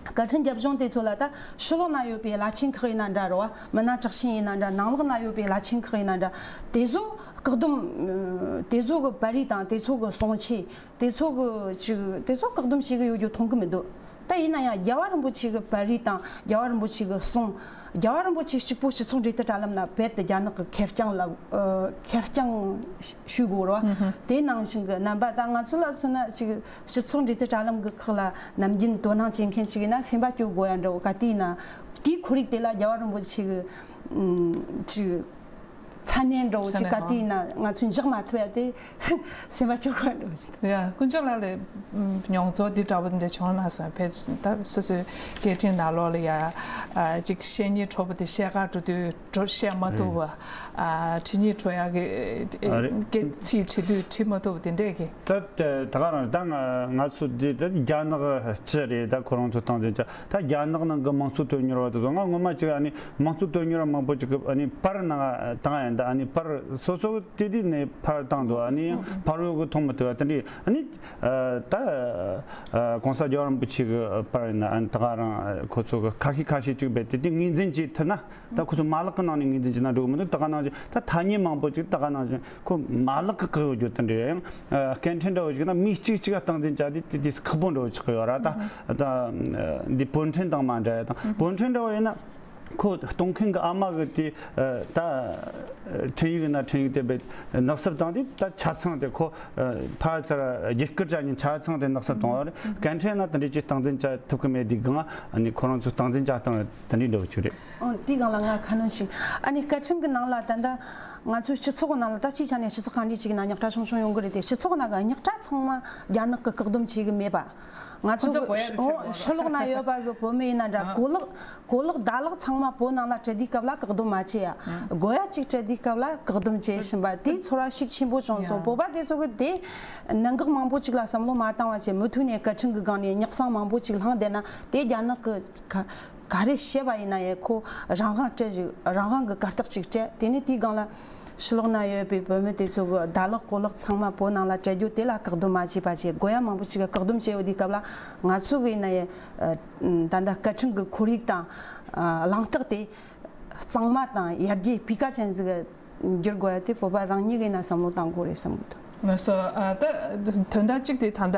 སྐད་འཕྲིན་རྒྱབ་ལྗོངས་དེ་ཚོ་ལ་ད་ཕྱི་ལོགས་ན་ཡོད་པའི་བླ་ཆེན་ཁག་ཡིན་ན་འདྲ་རོ། མི་སྣ་དྲག་ཞན་ཡིན་ན་འདྲ། ནང་ལོགས་ན་ཡོད་པའི་བླ་ཆེན་ཁག་ཡིན་ན་འདྲ། དེ་ཚོ་བཀག་སྡོམ་དེ་ཚོ་གི་པར་རིས་དང་དེ་ཚོ་གི་གསུང་ཆོས། དེ་ཚོ་གི་ཅིག་དེ་ཚོ་བཀག་སྡོམ་བྱེད་གི་ཡོད་རྒྱུ་མཐོང་གི་མི་འདུག་ད་ཡིན་ན་ཡང་རྒྱལ་བ་རིན་པོ་ཆེ་གི་པར་རིས་དང་རྒྱལ་བ་རིན་པོ་ཆེ་གི་གསུང་། རྒྱལ་བ་རིན་པོ་ཆེ་གཅིག་པོ་སྤྱི་ཚོགས་འབྲེལ་མཐུད་དྲ་ལམ་ན་རྦད་དེ་རྒྱ་ནག་གི་ཁེར་རྐྱང་ལ་ཨ་ཁེར་རྐྱང་ཞུ་དགོས་རོ། དེ་ནང་བཞིན་གི་རྣམ་པ་ད་ང་ཚོ་ལ་མཚོན་ན་ཅིག་སྤྱི་ཚོགས་འབྲེལ་མཐུད་དྲ་ལམ་གི་ཁག་ལ་ནམ་རྒྱུན་དོ་སྣང་བྱེད་མཁན་ཞིག་ཡིན་ན་སེམས་པ་སྐྱོ་དགོས་ཡ་འདྲ་བོ་ག་དུས་ཡིན་ན། དེའི་ཁོར་ཡུག་དེ་ལ་རྒྱལ་བ་རིན་པོ་ཆེ་གི་ཨམ་ཅིག་མཚན་གནས་འདྲ་བོ་ཅིག་ག་དུས་ཡིན་ན་ང་ཚོས་འཇགས་མ་ཐུབ་ཡ་དེ་སེམས་པ་སྐྱོ་དགོས་ཡ་འདྲ་བོ་ཞིག་ཡ། དཀོན་མཆོག་ལགས་ལ་མྱོང་ཚོར་འདི་འདྲ་བོ་འདི་བྱུང་ན་བསམ། ཕལ་ཆེར་ད་སོ་སོའི་སྐད་འཕྲིན་ནང་ལོགས་ལ་ཡ་ཅིག་བཤེས་གཉེན་གྲོགས་པོ་དེ་བཤད་གར་འགྲོ་དུས་འགྲོ་བཤད་མ་ཐུབ་པ། ཨ་ཁྲིད་གཉེར་འགྲོ་ཡག་གི་ཨ་རེད། སྐད་ཚིག་དྲི་དུས་དྲི་མ་ཐུབ་པ་དེ་འདྲས་ཀྱི། ད་ད་ག་རང་ད་ང་ང་ཚོ་འདི་ད་རྒྱ་ནག་སྤྱི་རེད། ད་ཁོ་རང་ཚོ་སྟངས་འཛིན་བྱ། ད་རྒྱ་ནག་ནང་གི་དམངས་གཙོ་དོན་གཉེར་བ་དེ་ཚོ་ང་ངོ་མ་ཅིག་ཨ་ནི་དམངས་གཙོ་དོན་གཉེར་བ་མང་པོ་ཅིག་གི་ཨ་ནི་པར་ནང་བཏང་ཡིན། ད་ཨ་ནི་པར་སོ་སོ་དེ་དུས་ནས་པར་བཏང་འདུག་ཨ་ནི་ཡང་ཕ་རོལ་གི་མཐོང་མི་ཐུབ་པ་དེ་འདྲས། ཨ་ནི་ད་ཨ་གོང་ས་རྒྱལ་བ་རིན་པོ་ཆེ་གི་པར་ཡིན་ན་ཨ་ནི་ད་ག་རང་ཁོ་ཚོ་གི་ཁ་ཤས་ཁ་ཤས་ཅིག་རྦད་དེ་དེ་ངོས་འཛིན་བྱེད་ཐུབ་ན། ད་ཁོ་ཚོ་མ་ལག་གི་ནང་ནས་ངོས་འཛིན་བྱས་ན་འགྲིག་གི་མི་འདུག་ད་ག་ནང་བཞིན་ད་ཐ་སྙད་མང་པོ་ཅིག་ད་ག་ནང་བཞིན་ཁོ་མ་ལག་གི་བཀག་ཡོད་རྒྱུ་དེ་འདྲ་ཡང་སྐད་འཕྲིན་འདྲ་བོ་ཞིག་ན་མི་གཅིག་གཅིག་ག་སྟངས་འཛིན་བྱ་དུས་དེ་དུས་ཁག་པོ་འདྲ་བོ་ཆགས་ཀྱི་ཡོད་ར། ད་ད་འདི་བོད་འཕྲིན་དང་མ་འདྲ་ཡ་དང་། བོད་འཕྲིན་འདྲ་བོ་ཡིན་ན་ཁོ་གཏོང་མཁན་གི་ཨ་མ་གི་དེ་ད་འཕྲིན་ཡིག་ཡིན་ན་འཕྲིན་ཡིག་དེ་བས་ནག་སུབ་བཏང་དུས་ད་ཆ་ཚང་དེ་ཁོ་ཕར་ཚུར་བརྒྱུད་བསྐུར་བྱ་མཁན་ཆ་ཚང་དེ་ནག་སུབ་བཏང་བ་རེད། སྐད་འཕྲིན་ན་དེ་འདྲའི་ཅིག་སྟངས་འཛིན་བྱ་ཐུབ་ཀྱི་མེད་དུས་སྒང་ཨ་ནི་ཁོ་རང་ཚོ་སྟངས་འཛིན་བྱ་སྟངས་དེ་འདྲའི་འདྲ་བོ་ཅིག་རེད། ཨང་། དེའི་སྒང་ལ་ང་ཁ་སྣོན་ཞིག་ཨ་ནི་སྐད་འཕྲིན་གྱི་ནང་ལ་ད་ལྟ་ང་ཚོའི་སྤྱི་ཚོགས་ནང་ལ་ད་སྤྱིའི་ཆ་ནས་སྤྱི་ཚོགས་གང་འདྲ་ཅིག་ན་རྙོག་དྲ་བྱུང་བྱུང་ཡོང་གི་རེད་དེ། སྤྱི་ཚོགས་ནང་གི་རྙོག་དྲ་ཚང་མ་རྒྱ་ནག་གིས་བཀག་སྡོམ་བྱེད་གི་མེད་པ། ང་ཁོ་ཚོ་ཚོ་གོ་ཡ་ཕྱི་ཕྱི་ལོགས་ན་ཡོད་པ་གི་བོད་མི་ཡིན་ན་འདྲ། གོ་ལག་གོ་ལག་བརྡ་ལག་ཚང་མ་བོད་ནང་ལ་སྤྲད་དུས་སྐབས་ལ་བཀག་སྡོམ་མ་བྱེད་ཡ། དགོས་ཡ་ཅིག་སྤྲད་དུས་སྐབས་ལ་བཀག་སྡོམ་བྱེད་བཞིན་པ་དེའི་ཚོར་བ་ཤུགས་ཆེན་པོ་བྱུང་སོང་། བོད་པ་དེ་ཚོ་གི་དེ་གནད་འགག་མང་པོ་ཅིག་ལ་བསམ་བློ་མ་བཏང་བ་བྱས་མུ་མཐུད་ནས་སྐད་འཕྲིན་གི་སྒང་ནས་རྙོག་ཟིང་མང་པོ་ཅིག་བསླངས་བསྡད་ན་དེ་རྒྱ་ནག་གི་ཁ། ག་རེ་བཤད་པ་ཡིན་ན་ཡང་ཁོ་རང་དབང་སྤྲད་ཅིག་རང་དབང་གི་གར་སྟེགས་ཅིག་སྤྲད། དེ་ནས་དེའི་སྒང་ལ་ཕྱི་ལོགས་ན་ཡོད་པའི་བོད་མི་དེ་ཚོ་གི་བརྡ་ལག་གོ་ལག་ཚང་མ་བོད་ནང་ལ་སྤྲད་རྒྱུ་དེ་ལ་བཀག་སྡོམ་མ་བྱས་པ་བྱས། དགོས་ཡ་མང་པོ་ཅིག་གི་བཀག་སྡོམ་བྱས་ཡོད་དུས་སྐབས་ལ་ང་ཚོ་གི་ཡིན་ན་ཡང་ད་ལྟ་སྐད་འཕྲིན་གི་ཁོར་ཡུག་དང་གླེང་སྟེགས་དེ་གཙང་མ་དང་ཡར་རྒྱས་སྤུས་ཀ་ཅན་ཟིག་འགྱུར་དགོས་ཡ་དེ་བོད་པ་རང་ཉིད་ཀྱིས་ན་བསམ་བློ་གཏང་དགོས་རེད་བསམ་གི་འདུག་ལགས་སོ། ཨ་ད་དོན་དག་གཅིག་དེ་ད་ལྟ་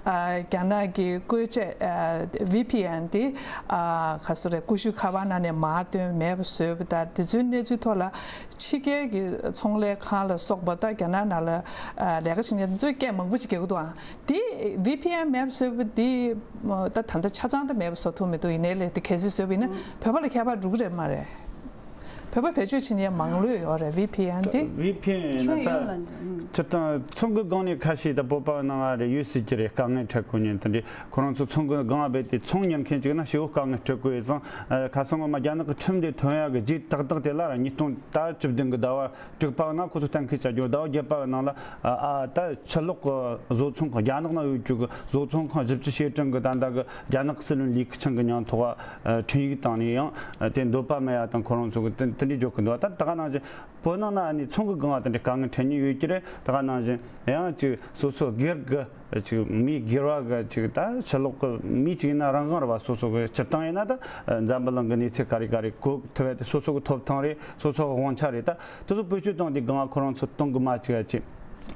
ཨ་རྒྱ་ནག་གི་བཀོལ་ཆས་ཨ་ཝི་པི་ཨེན་དེ་ཨ་ག་ཚོད་རེད། ཀུ་ཤུ་ཁ་པར་ནང་ནས་མར་བཏོན་མེད་པ་བཟོས་པ་དང་དེ་ཚོའི་གནས་ཚུལ་ཐོག་ལ་ཕྱི་རྒྱལ་གྱི་ཚོང་ལས་ཁང་ལ་སོགས་པ་ད་རྒྱ་ནག་ནང་ལ་ཨ་ལས་ཀ་བྱེད་མཁན་དེ་ཚོས་སྐད་མང་པོ་ཅིག་རྒྱག་གི་འདུག་ཨ་དེ་ཝི་པི་ཨེན་མེད་པ་བཟོས་པ་དེ་ད་ད་ལྟ་ཆ་ཚང་དུ་མེད་པ་བཟོ་ཐུབ་མི་འདུག་ཡིན་ནའི་ལས་དེ་གལ་སྲིད་བཟོས་པ་ཡིན་ན་བོད་པ་ལ་ཁྱད་པར་འགྲོ་གི་རེད་མ་རེད། བོད་པ་བེད་སྤྱོད་བྱེད་མཁན་མང་ལོས་ཡོད་རེད། ཝི་པི་ཨེན་དེ། ཝི་པི་ཨེན་ཡིན་ན་ད་སྤྱིར་བཏང་ཚོང་གི་སྒང་ནས་ཁ་ཤས་ད་བོད་པ་ནང་ང་རེ་ཡོད་སྲིད་ཀྱི་རེད། དཀའ་ངལ་འཕྲད་གོ་མཁན་དེ་འདྲས། ཁོ་རང་ཚོ་ཚོང་གི་སྒང་རྦད་དེ་ཚོང་གཉེར་མཁན་ཅིག་ན་ཞེ་བོ་དཀའ་ངལ་འཕྲད་གོ་ཡོད་ཙང་། ཁ་སང་ངོ་མ་རྒྱ་ནག་གི་ཁྲིམས་དེ་ཐོན་ཡག་གི་རྗེས་ཏག་ཏག་དེ་ལ་ར་ཉིས་སྟོང་ད་བཅུ་བདུན་གི་ཟླ་བ་དྲུག་པ་ནང་ཁོ་ཚོ་གཏན་འཁེལ་བྱ་རྒྱུ། ཟླ་བ་བརྒྱད་པ་གི་ནང་ལ་ཨ་ད་ཕྱི་ལོགས་གི་བཟོ་ཚོང་ཁང་། རྒྱ་ནག་ནང་ཡོད་རྒྱུ་གི་བཟོ་ཚོང་ཁང་བཞི་བཅུ་ཞེ་གྲངས་གི་ད་ལྟ་གི་རྒྱ་ནག་གི་སྲིད་བློན་ལི་ཁེ་ཆང་གི་མིང་ཐོག་ཨ་འཕྲིན་ཡིག་བཏང་ནས་ཡང་དེ་འདོད་པ་མེད་ཡ་དང་ཁོ་རང་ཚོ་གི་དེ་དེ་འདྲའི་བརྗོད་གི་འདུག་ད་ད་ག་ནང་བཞིན་བོད་ནང་ན་ཨ་ནི་ཚོང་གི་སྒང་ལ་དེ་འདྲའི་དཀའ་ངལ་འཕྲད་མཁན་ཡོད་ཀྱི་རེད། ད་ག་ནང་བཞིན་ཡང་ཅིག་སོ་སོ་སྒེར་གི་ཅིག་མི་སྒེར་བ་གི་ཅིག་ད་ཕྱི་ལོགས་གི་མི་ཅིག་ཡིན་ན་རང་དབང་རེད་བ། སོ་སོ་གི་སྤྱིར་བཏང་ཡིན་ན་ད་འཛམ་བུ་གླིང་གི་གནས་ཚུལ་ག་རེ་ག་རེ་གོ་ཐུབ་ཡ་དེ་སོ་སོ་གི་ཐོབ་ཐང་རེད། སོ་སོ་གི་དབང་ཆ་རེད། ད་དེ་ཚོ་བེད་སྤྱོད་བཏང་དུས་སྒང་ལ་ཁོ་རང་ཚོ་གཏོང་གི་མ་བཅུག་ཡ་ཅིག་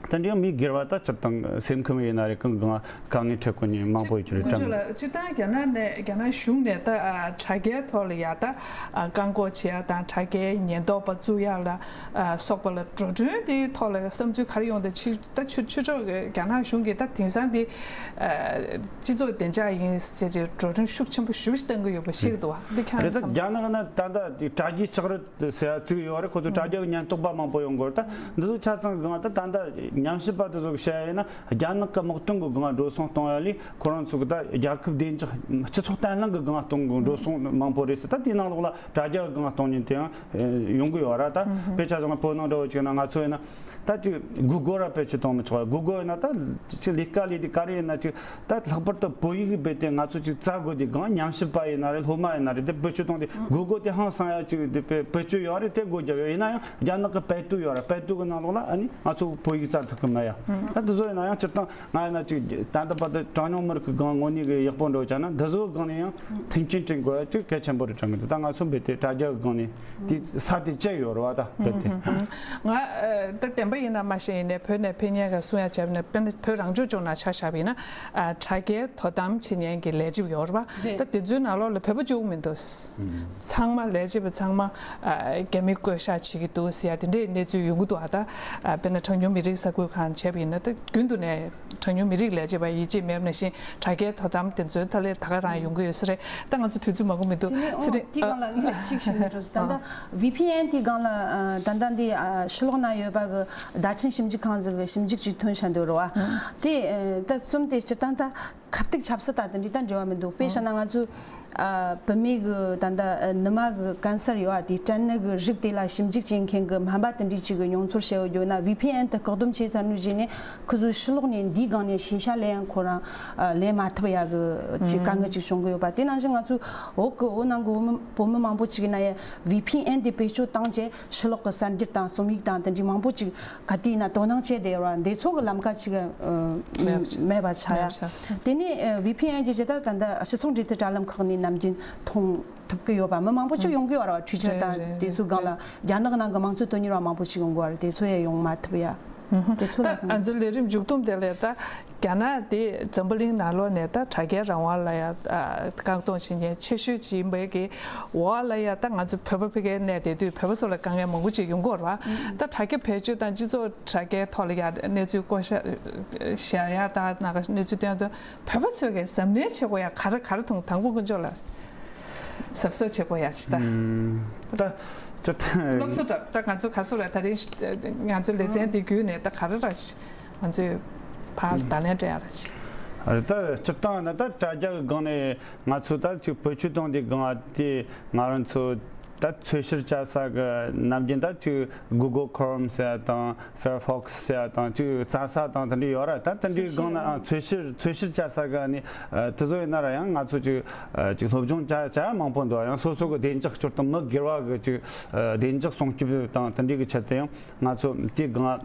དེ་འདྲའི་མི་སྒེར་བ་ད་སྤྱིར་བཏང་སེམས་ཁམས་ཡིན་ན་རེད། གང་གང་དཀའ་ངལ་འཕྲད་གོ་མཁན་མང་པོ་ཡོད་ཀྱི་རེད། དཀོན་མཆོག་ལགས། སྤྱིར་བཏང་རྒྱ་ནག་ནས་རྒྱ་ནག་གཞུང་ནས་ད་ཨ་དྲ་རྒྱའི་ཐོག་ལ་ཡ་ད་ཨ་བཀག་འགོག་བྱེད་ཡ་དང་དྲ་རྒྱའི་ཉེན་རྟོག་པ་བཙུགས་ཡ་ལ་ཨ་སོགས་པ་ལ་འགྲོ་གྲོན་དེའི་ཐོག་ལ་བསམ་ཚུལ་ག་རེ་ཡོང་དེ། ཕྱི་ད་ཕྱི་ཕྱི་ཕྱོགས་ཀྱི་རྒྱ་ནག་གཞུང་གིས་ད་དེང་སང་དེ་ཨ་སྤྱི་ཚོགས་བདེ་འཇགས་ཡིན་ཟེར་བྱས་འགྲོ་གྲོན་ཤུགས་ཆེན་པོ་ཞེ་པོ་ཞིག་གཏང་གི་ཡོད་པ་ཤེས་ཀྱི་འདུག་བ། འདི་ཁྱེད་རང་རེད། ད་བསམ་རྒྱ་ནག་ན་ད་ལྟ་དེ་དྲ་རྒྱའི་ལྕགས་རི་ཟེར་ཡ་བཙུགས་ཡོད་རེད། ཁོ་ཚོ་དྲ་རྒྱ་གི་ཉེན་རྟོག་པ་མང་པོ་ཡོང་གི་རེད། ད་འདི་ཚོ་ཆ་ཚང་གི་སྒང་ད་ད་ལྟ་ཉམས་ཞིབ་པ་དེ་ཚོ་གི་བཤད་ཡ་ཡིན་ན། རྒྱ་ནག་གི་དམག་དོན་གྱི་སྒང་འགྲོ་སོང་གཏོང་ཡ་ལས་ཁོ་རང་ཚོ་གི་ད་རྒྱལ་ཁབ་བདེ་འཇགས་སྤྱི་ཚོགས་བརྟན་ལྷིང་གི་སྒང་གཏོང་གི་འགྲོ་སོང་མང་པོ་རེད་ཟེར། ད་དེའི་ནང་ལོགས་ལ་དྲ་རྒྱ་གི་སྒང་གཏོང་མཁན་དེ་ཡང་ཡོང་གི་ཡོད་ར། ད་དཔེ་ཆ་བཞག་ན་བོད་ནང་འདྲ་བོ་བྱས་ན་ང་ཚོ་ཡིན་ན་ད་ཅིག་གུ་གོ་ར་བེད་སྤྱོད་གཏོང་མི་ཆོག་གུ་གོ་ཡིན་ན་ད་ཅིག་ལས་ཀ་ལས་དེ་ག་རེ་ཡིན་ན་ཅིག་ད་ལྷག་པར་དུ་བོད་ཡིག་རྦད་དེ་ང་ཚོ་ཅིག་བཙལ་དགོས་དུས་སྒང་ཉམས་ཞིབ་པ་ཡིན་ན་རེད། སློབ་མ་ཡིན་ན་རེད། དེ་བེད་སྤྱོད་གཏོང་དུས་གུ་གོ་དེ་ཧང་སང་ཡ་ཅིག་དེ་བེད་སྤྱོད་ཡོད་རེད། དེ་སྒོ་རྒྱབ་ཡོད། ཡིན་ན་ཡང་རྒྱ་ནག་གི་པེ་ཏུའུ་ཡོད་ར། པེ་ཏུའུ་གི་ནང་ལོགས་ལ་ཨ་ནི་ང་ཚོ་བོད་ཡིག་བཙལ་ཐུབ་ཀྱི་མེད་ཡ། ད་འདི་ཚོ་ཡིན་ན་ཡང་སྤྱིར་བཏང་ང་ཡིན་ན་ཅིག་ད་ལྟ་བར་དུ་གྲངས་ཉུང་མི་རིགས་ཀྱི་སྒང་དངོས་གནས་ཀྱི་ཡག་པོ་འགྲོ་བྱ་ན། འདི་ཚོའི་སྒང་ནས་ཡང་མཐུན་རྐྱེན་བསྐྲུན་དགོས་ཡ་ཅིག་གལ་ཆེན་པོ་རེད་དྲན་གི་འདུག་ད་ང་ཚོ་འབད་དེ་དྲ་རྒྱ་གི་སྒང་ནས་དེ་ས་དེ་བཅད་ཡོད་རེད་བ། ད་འབད་དེ། ང་ད་བདེན་པ་ཡིན་ན་མ་ཤེས། ཡིན་ནའི་བོད་ནས་ཕེབས་མཁན་ག་སུ་ཡང་བྱས་པ་ན། དཔེར་ན་བོད་རང་སྐྱོང་ལྗོངས་ནང་ཆ་བཞག་པ་ཡིན་ན། ཨ། དྲ་རྒྱའི་དོ་དམ་བྱེད་མཁན་གྱི་ལས་བྱེད་པ་ཡོད་རེད་པ། རེད། ད་དེ་ཚོའི་ནང་ལོགས་ལ་བོད་པ་བཅུག་མི་འདུག་ཚང་མ་ལས་བྱེད་པ་ཚང་མ། ཨ། རྒྱ་མི་བསྐོ་བཞག་བྱེད་ཀྱི་འདུག་ཟེར་ཡ་དེ་འདྲའི་གནས་ཚུལ་ཡོང་གི་འདུག་ཨ། ད། ཨ། དཔེར་ན་གྲངས་ཉུང་མི་རིགས་གསར་སྐུལ་ཁང་བྱས་པ་ཡིན་ན། ད་རྒྱུན་དུ་ནས་གྲངས་ཉུང་མི་རིགས་ལས་བྱེད་པ་ཡིད་ཆེས་མེད་པ་ནང་བཞིན་དྲ་རྒྱའི་དོ་དམ་དེ་ཚོའི་ཐད་ལ་ད་ག་རང་ཡོང་གི་ཡོད་ས་རེད། ད་ང་ཚོ་དུས་ཚོད་མང་པོ་མི་འདུག་དེ་ནས། ཚེ་ཨོ། རིང་། དེའི་སྒང་ལ་ངས་གཅིག་ཞུ་འདོད་འདུག་ད་ལྟ་ཨ། ཝི་ཕི་ཨེན་དེའི་སྒང་ལ། ཨ། ད་ལྟ་འདི། ཨ། ཕྱི་ལོགས་ན་ཡོད་པ་གི་བརྡ་འཕྲིན་ཞིབ་འཇུག་ཁང་ཟིག་གི་ཞིབ་འཇུག་ཅིག་ཐོན་བཞག་འདུག་རེད་བ། དེ། ཨ། ད་རྩོམ་དེ་སྤྱིར་བཏང་ད་ཁ་གཏུག་ཆབ་སྲིད་དང་དེ་འདྲའི་ད་འབྲེལ་བ་མི་འདུག་དཔེ་བཞག་ན་ང་ཚོའི། ཨ། བུད་མེད་གི་ད་ལྟ། ཨ། ནུ་མ་གི་ཀན་སར་ཡོད་པ་དེ། སྐྲན་ནད་གི་རིགས་དེ་ལ་ཞིབ་འཇུག་བྱེད་མཁན་གི་སྨན་པ་དེ་འདྲའི་ཅིག་གི་མྱོང་ཚོར་བཤད་ཡོད་རྒྱུ་ན། ཝི་ཕི་ཨེན་དེ་བཀག་སྡོམ་བྱས་ཚར་ནས་བཞིན་ནས་ཁོ་ཚོའི་ཕྱི་ལོགས་ནས་འདིའི་སྒང་ནས་ཤེས་བྱ་ལེན་ཡང་ཁོ་རང་། ཨ། ལེན་མ་ཐུབ་ཡ་གི་ཅིག་དཀའ་ངལ་ཅིག་བྱུང་གི་ཡོད་པ། དེ་ནང་བཞིན་ང་ཚོའི་བོད་གི་བོད་ནང་གི་བོད་མི་བོད་མི་མང་པོ་ཅིག་ཡིན་ན་ཡང་ཝི་ཕི་ཨེན་དེ་བེད་སྤྱོད་བཏང་བྱས་ཕྱི་ལོགས་གི་གསར་འགྱུར་དང་རྩོམ་ཡིག་དང་དེ་འདྲའི་མང་པོ་ཅིག་ག་དུས་ཡིན་ན་དོ་སྣང་བྱས་བསྡད་ཡོད་ར། འདི་ཚོ་གི་ལམ་ཁ་ཅིག་ཨ། མེད་པ་ཆགས། མེད་པ་ཆགས་ཡ། མེད་པ་ཆགས། དེ་ནས། ཨ། ཝི་ཕི་ཨེན་གྱི་ཆེད་དུ་ད་ལྟ་སྤྱི་ཚོགས་འབྲེལ་མཐུད་དྲ་ལམ་ཁག་ནས་ནམ་རྒྱུན་མཐོང་ཐུབ་ཀྱི་ཡོད་པ། མི་མང་པོ་ཅིག་ཡོང་གི་ཡོད་ར། ཊུའི་ཊར་དང་། རེད། རེད། དེ་ཚོའི་སྒང་ལ། རེད། རྒྱ་ནག་ནང་གི་དམངས་གཙོ་དོན་གཉེར་བ་མང་པོ་ཞིག་ཡོང་གི་ཡོད་རེད། དེ་ཚོ་ཡང་ཡོང་མ་ཐུབ་ཡ། ཨུ་ཧུ། དེ་ཚོ་ལ། ད་ང་ཚོའི་ལས་རིམ་མཇུག་བསྡོམས་དེ་ལ་ད་རྒྱ་ནག་དེ་འཛམ་བུ་གླིང་ནང་ལོགས་ནས་ད་དྲ་རྒྱའི་རང་དབང་ལ་ཡ། ཨ། བཀག་སྡོམ་བྱེད་མཁན་ཆེ་ཤོས་ཅིག་ཡིན་པའི་གི་འོག་ལ་ཡ། ད་ང་ཚོ་བོད་པ་ཕ་གིར་གནས་བསྡད་དུས་བོད་པ་ཚོ་ལ་དཀའ་ངལ་མང་པོ་ཅིག་ཡོང་གི་ཡོད་རེད་བ། ད་དྲ་རྒྱ་བེད་སྤྱོད་དང་སྤྱི་ཚོགས་དྲ་རྒྱའི་ཐོག་ལ་ཡ་གནས་ཚུལ་བཀོད་བཞག་བྱེད་ཡ་དང་ནང་གནས་ཚུལ་སྟོན་དུས་བོད་པ་ཚོས་གི་གཟབ་ནན་བྱེད་དགོས་ཡ་ག་རེ་ག་རེ་མཐོང་། དང་པོ་དཀོན་མཆོག་ལ། གཟབ་གཟབ་བྱེད་དགོས་ཡ་ཅིག་ད། ད་ཅི་ད། སློབ་གསོ་ད་ད་ང་ཚོ་ག་ཚོད་རེད། ད་རིང་ང་ཚོའི་ལེ་ཚན་འདི་བརྒྱུད་ནས་ད་ག་རེ་ར་ང་ཚོས་ཕར་བརྡ་ལན་སྤྲད་ཡ་ར་ཅིག་ཨ། ད་སྤྱིར་བཏང་ན་ད་དྲ་རྒྱ་གི་སྒང་ནས་ང་ཚོ་ད་ཅིག་བེད་སྤྱོད་གཏོང་དུས་སྒང་དེ་ང་རང་ཚོ་ད་འཚོལ་ཞིབ་བྱ་ས་གི་ནམ་རྒྱུན་ད་ཅིག་Google Chrome ཟེར་ཡ་དང་། Firefox ཟེར་ཡ་དང་། ཅིག་བཙལ་ས་དང་དེ་འདྲ་ཡོད་ར། ད་དེ་འདྲའི་སྒང་ན། ཨ། འཚོལ་ཞིབ་འཚོལ་ཞིབ་བྱ་ས་ག་ནི། ཨ། དེ་ཚོ་ཡིན་ན་ར་ཡང་ང་ཚོ་ཅིག་ཨ། ཅིག་སློབ་སྦྱོང་བྱ་བྱ་ཡ་མང་པོ་འདུག་ཡང་སོ་སོ་གི་བདེ་འཇགས་སྤྱིར་བཏང་མི་སྒེར་བ་གི་ཅིག་ཨ། བདེ་འཇགས་སྲུང་སྐྱོབ་དང་དེ་འདྲའི་གི་ཆེད་དུ་ཡང་ང་ཚོ་དེ་སྒང་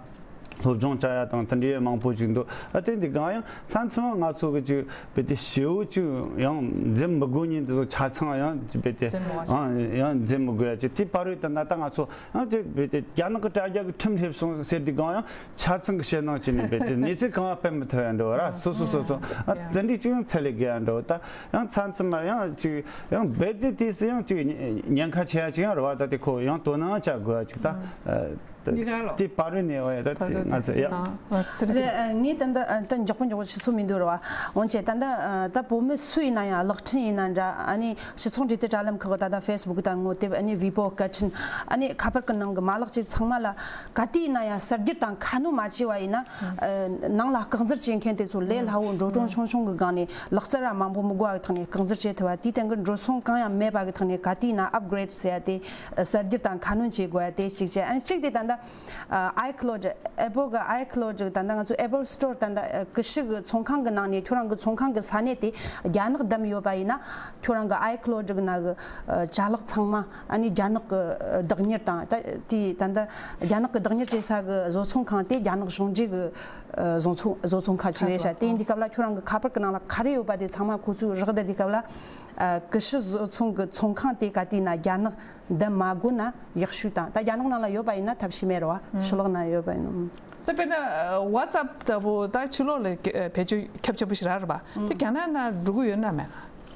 སློབ་སྦྱོང་བྱ་ཡ་དང་དེ་འདྲའི་མང་པོ་ཞིག་འདུག་ཨ། དེ་འདི་སྒང་ཡང་མཚམས་མཚམས་ང་ཚོ་གི་ཅིག་རྦད་དེ་ཞེ་པོ་ཅིག་ཡང་འཛེམ་མི་དགོས་ཉིན་དེ་ཚོ་ཆ་ཚང་ཡང་རྦད་དེ་འཛེམ་མི་དགོས་ཡང་ཡང་འཛེམ་མི་དགོས་ཡ་ཅིག་དེ་བར་དུ་ད་ལྟ་ང་ཚོ། ཨ། དེ་རྦད་དེ་རྒྱ་ནག་གི་དྲ་རྒྱ་གི་ཁྲིམས་སླེབས་སོང་ཟེར་དུས་སྒང་ཡང་ཆ་ཚང་གི་ཞེད་སྣང་བྱས་ནས་རྦད་དེ་གནས་ཚུལ་གང་ཡང་སྤེལ་མི་ཐུབ་ཡ་འདྲ་བོ་ར། སོ་སོ་སོ་སོ། ཨ། དེ་འདྲའི་ཅིག་ཡང་ཚད་ལས་བརྒལ་ཡ་འདྲ་བོ། ད་ཡང་མཚམས་མཚམས་ལ་ཡང་ཅིག་ཡང་རྦད་དེ་དུས་སུ་ཡང་ཅིག་ཉེན་ཁ་ཆེ་ཡ་ཅིག་ཡང་རེད་བ། ད་དེ་ཁོ་ཡང་དོ་སྣང་བྱ་དགོས་ཡ་ཅིག་ད་ཨ། གཉིས་ཀ་ལོ། དེ་བར་དུ་ནས་འོ་ཡ་ད་དེ་ང་ཚོ་ཡ། ཨ། ཨ། ཚེ་རིང་། རེད། ཨ། ངས་ད་ལྟ། ཨ། ད་མགྱོགས་པོ་མགྱོགས་པོ་ཞུ་ཚོད་མི་འདུག་རེད་བ། འོན་ཀྱང་ད་ལྟ། ཨ། ད་བོད་མི་སུ་ཡིན་ན་ཡང་གློག་འཕྲིན་ཡིན་ན་འདྲ། ཨ་ནི་སྤྱི་ཚོགས་འབྲེལ་མཐུད་དྲ་ལམ་ཁག་གི་ད་ལྟ་Facebook དང་ངོ་དེབ། ཨ་ནི་ཝི་པོ་སྐད་འཕྲིན། ཨ་ནི་ཁ་པར་གི་ནང་གི་མ་ལག་ཅིག་ཚང་མ་ལ་ག་དུས་ཡིན་ན་ཡང་གསར་འགྱུར་དང་ཁ་སྣོན་མ་བྱས་པ་ཡིན་ན། ཨ། ནང་ལ་བཀག་འཛུལ་བྱེད་མཁན་དེ་ཚོ་ལས་སླ་བོ་འགྲོ་གྲོན་ཆུང་ཆུང་གི་སྒང་ནས་ལག་རྩལ་ར་མང་པོ་མི་དགོས་པ་གི་ཐོག་ནས་བཀག་འཛུལ་བྱེད་ཐུབ་པ། དེའི་སྟེང་གི་འགྲོ་སོང་གང་ཡང་མེད་པ་གི་ཐོག་ནས་ག་དུས་ཡིན་ན་ཨབ་གྷི་རེད་ཟེར་ཡ་དེ། ཨ། གསར་འགྱུར་དང་ཁ་སྣོན་བྱེད་དགོས་ཡ་དེ་གཅིག་བྱས། ཨ་ནི་གཅིག་དེ་ད་ལྟ། ཨ། iCloud། Apple གི་iCloud ད་ལྟ་ང་ཚོ་Apple Store ད་ལྟ། ཨ། ཀུ་ཤུ་གི་ཚོང་ཁང་གི་ནང་ནས་ཁྱོད་རང་གི་ཚོང་ཁང་གི་ས་གནས་དེ་རྒྱ་ནག་བདམས་ཡོད་པ་ཡིན་ན། ཁྱོད་རང་གི་iCloud གི་ནང་གི། ཨ། ཅ་ལག་ཚང་མ། ཨ་ནི་རྒྱ་ནག་གི། ཨ། བདག་གཉེར་དང་། ད་དེ་ད་ལྟ་རྒྱ་ནག་གི་བདག་གཉེར་བྱེད་ས་གི་བཟོ་ཚོང་ཁང་དེ་རྒྱ་ནག་གཞུང་འབྲེལ་གི། ཨ། བཟོ་ཚོང་བཟོ་ཚོང་ཁང་ཅིག་རེད་ཤག་དེ་ཡིན་དུས་སྐབས་ལ་ཁྱོད་རང་གི་ཁ་པར་གི་ནང་ལ་ག་རེ་ཡོད་པ་དེ་ཚང་མ་ཁོ་ཚོས་རག་བསྡད་དུས་སྐབས་ལ། ཨ། ཀུ་ཤུ་བཟོ་ཚོང་གི་ཚོང་ཁང་དེ་ག་དུས་ཡིན་ན་རྒྱ་ནག་བདམས་མ་དགོས་ན་ཡག་ཤོས་དང་། ད་རྒྱ་ནག་ནང་ལ་ཡོད་པ་ཡིན་ན་ཐབས་ཤེས་མེད་རེད་བ། ཕྱི་ལོགས་ན་ཡོད་པ་ཡིན་ན། ད་དཔེར་ན་WhatsApp ལྟ་བུ་ད་ཕྱི་ལོགས་ལ་བེད་སྤྱོད་ཁྱབ་ཆེ་པོ་ཞིག་རག་རེད་པ། དེ་རྒྱ་ནག་ནང་འགྲོ་གི་ཡོད་ན་མེད་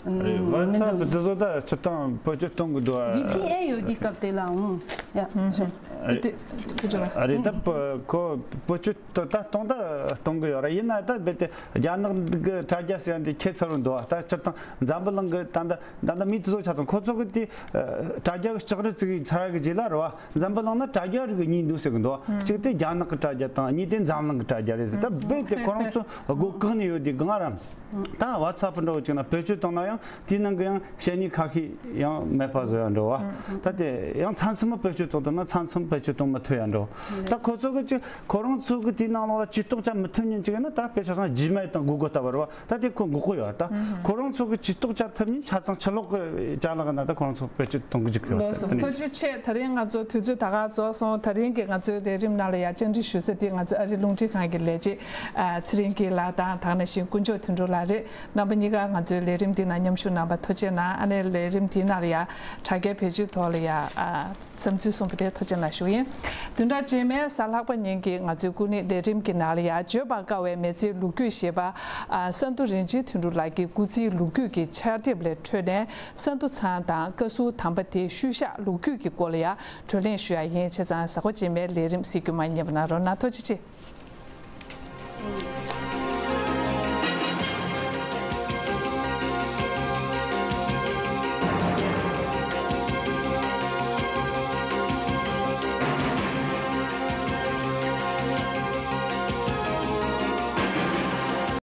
ན། རེད། WhatsApp དེ་ཚོ་ད་སྤྱིར་བཏང་བེད་སྤྱོད་གཏོང་གི་འདུག་ཨ། ཝི་ཕི་ཨེན་ཡོད་དུས་སྐབས་དེ་ལའང་། ཡ། དེ་དེ་ཁྱོད་ཚོ་ལ། རེད། ད་བེད་ཁོ་བེད་སྤྱོད་ད་ད་གཏོང་ད་གཏོང་གི་ཡོད་ར། ཡིན་ན་ད་རྦད་དེ་རྒྱ་ནག་གི་དྲ་རྒྱ་ཟེར་ཡ་འདི་ཁྱད་མཚར་པོ་འདུག་ཨ། ད་སྤྱིར་བཏང་འཛམ་བུ་གླིང་གི་ད་ད་ད་ལྟ་མི་དེ་ཚོ་ཆ་ཚང་ཁོ་ཚོ་གི་དེ་དྲ་རྒྱ་གི་ལྕགས་རི་བཙུགས་ཚར་གི་རྗེས་ལ་རེད་བ། འཛམ་བུ་གླིང་ན་དྲ་རྒྱ་རིགས་གཉིས་འདུག་ཟེར་གི་འདུག་གཅིག་དེ་རྒྱ་ནག་གི་དྲ་རྒྱ་དང་གཉིས་དེ་འཛམ་གླིང་གི་དྲ་རྒྱ་རེད་ཟེར། ད་རྦད་དེ་ཁོ་རང་ཚོ་སྒོ་བཀག་ནས་ཡོད་དུས་སྒང་ར། ད་WhatsApp འདྲ་བོ་ཅིག་ན་བེད་སྤྱོད་བཏང་ན་ཡང་ དེའི་ནང་གི་ཡང་བཤད་ནི་ཁ་ཤས་ཡང་མེད་པ་བཟོ་ཡ་འགྲོ་བ། ད་དེ་ཡང་ཚང་ཚང་མ་བེད་སྤྱོད་གཏོང་ཐུབ་ན་ཚང་ཚང་མ་བེད་སྤྱོད་གཏོང་མ་ཐུབ་ཡ་འགྲོ། ད་ཁོ་ཚོ་གི་ཅི་ཁོ་རང་ཚོ་གི་དེའི་ནང་ལོགས་ལ་ཇུས་གཏོགས་བྱ་མི་ཐུབ་མཁན་ཅིག་ཡིན་ན། ད་དཔེ་ཆ་ཚང་ཇི་མེལ་དང་གུ་གུལ་ལྟ་བུ་རེད་བ། ད་དེ་ཁོ་འགོག་གི་ཡོད། ད་ཁོ་རང་ཚོ་གི་ཇུས་གཏོགས་བྱ་ཐུབ་མཁན་ཆ་ཚང་ཕྱི་ལོགས་གི་ཅ་ལག་གི་ནང་ད་ཁོ་རང་ཚོ་བེད་སྤྱོད་གཏོང་གི་འཇུག་གི་ཡོད། ལགས་སོ། ཐུགས་རྗེ་ཆེ། ད་རིང་ང་ཚོ་དུས་ཚོད་ད་ག་རྫོགས་སོང་། ད་རིང་གི་ང་ཚོའི་ལས་རིམ་ནང་ལ་ཡ་བཅར་འདྲི་ཞུ་ས་དེ་ང་ཚོ་ཨ་རི་རླུང་འཕྲིན་ཁང་གི་ལས་བྱེད་ཚེ་རིང་སྐྱིད་ལགས་དང་དེ་ནང་བཞིན་དཀོན་མཆོག་དོན་གྲུབ་ལགས་རེད། རྣམ་པ་གཉིས་ཀ་ང་ཚོའི་ལས་རིམ་འདི་ནང་མཉམ་ཞུགས་གནང་བར་ཐུགས་རྗེ་གནང་། ཨ་ནེ་ལས་རིམ་འདིའི་ནང་ལ་ཡ་དྲ་རྒྱའི་བེད་སྤྱོད་ཐོག་ལ་ཡ་ཨ་བསམ་ཚུལ་གསུངས་པ་དེ་ཐུགས་རྗེ་གནང་ཞུ་ཡིན། བདུན་ཕྲག་རྗེས་མའི་གཟའ་ལྷག་པ་ཉིན་གྱི་ང་ཚོའི་སྐུ་ཉིད་ལས་རིམ་གྱི་ནང་ལ་ཡ་བརྗོད་པར་དཀའ་བའི་མི་ཚེའི་ལོ་རྒྱུས་ཞེས་པ་ཨ་ས་འདུ་རིན་ཆེན་དོན་གྲུབ་ལགས་ཀྱི་སྐུ་ཚེའི་ལོ་རྒྱུས་ཀྱི་ཕྱག་དེབ་ལས་འཕྲོས་ནས། ས་འདུ་ཚང་དང་བཀའ་ཟུར་དམ་པ་དེའི་ཤུལ་བཞག་ལོ་རྒྱུས་ཀྱི་སྐོར་ལ་ཡ་བགྲོ་གླེང་ཞུ་ཡ་ཡིན། བྱས་ཙང་གཟའ་འཁོར་རྗེས་མའི་ལས་རིམ་གཟིགས་རྒྱུ་མ་བསྙེལ་བ་གནང་རོགས་གནང་། ཐུགས་རྗེ་ཆེ།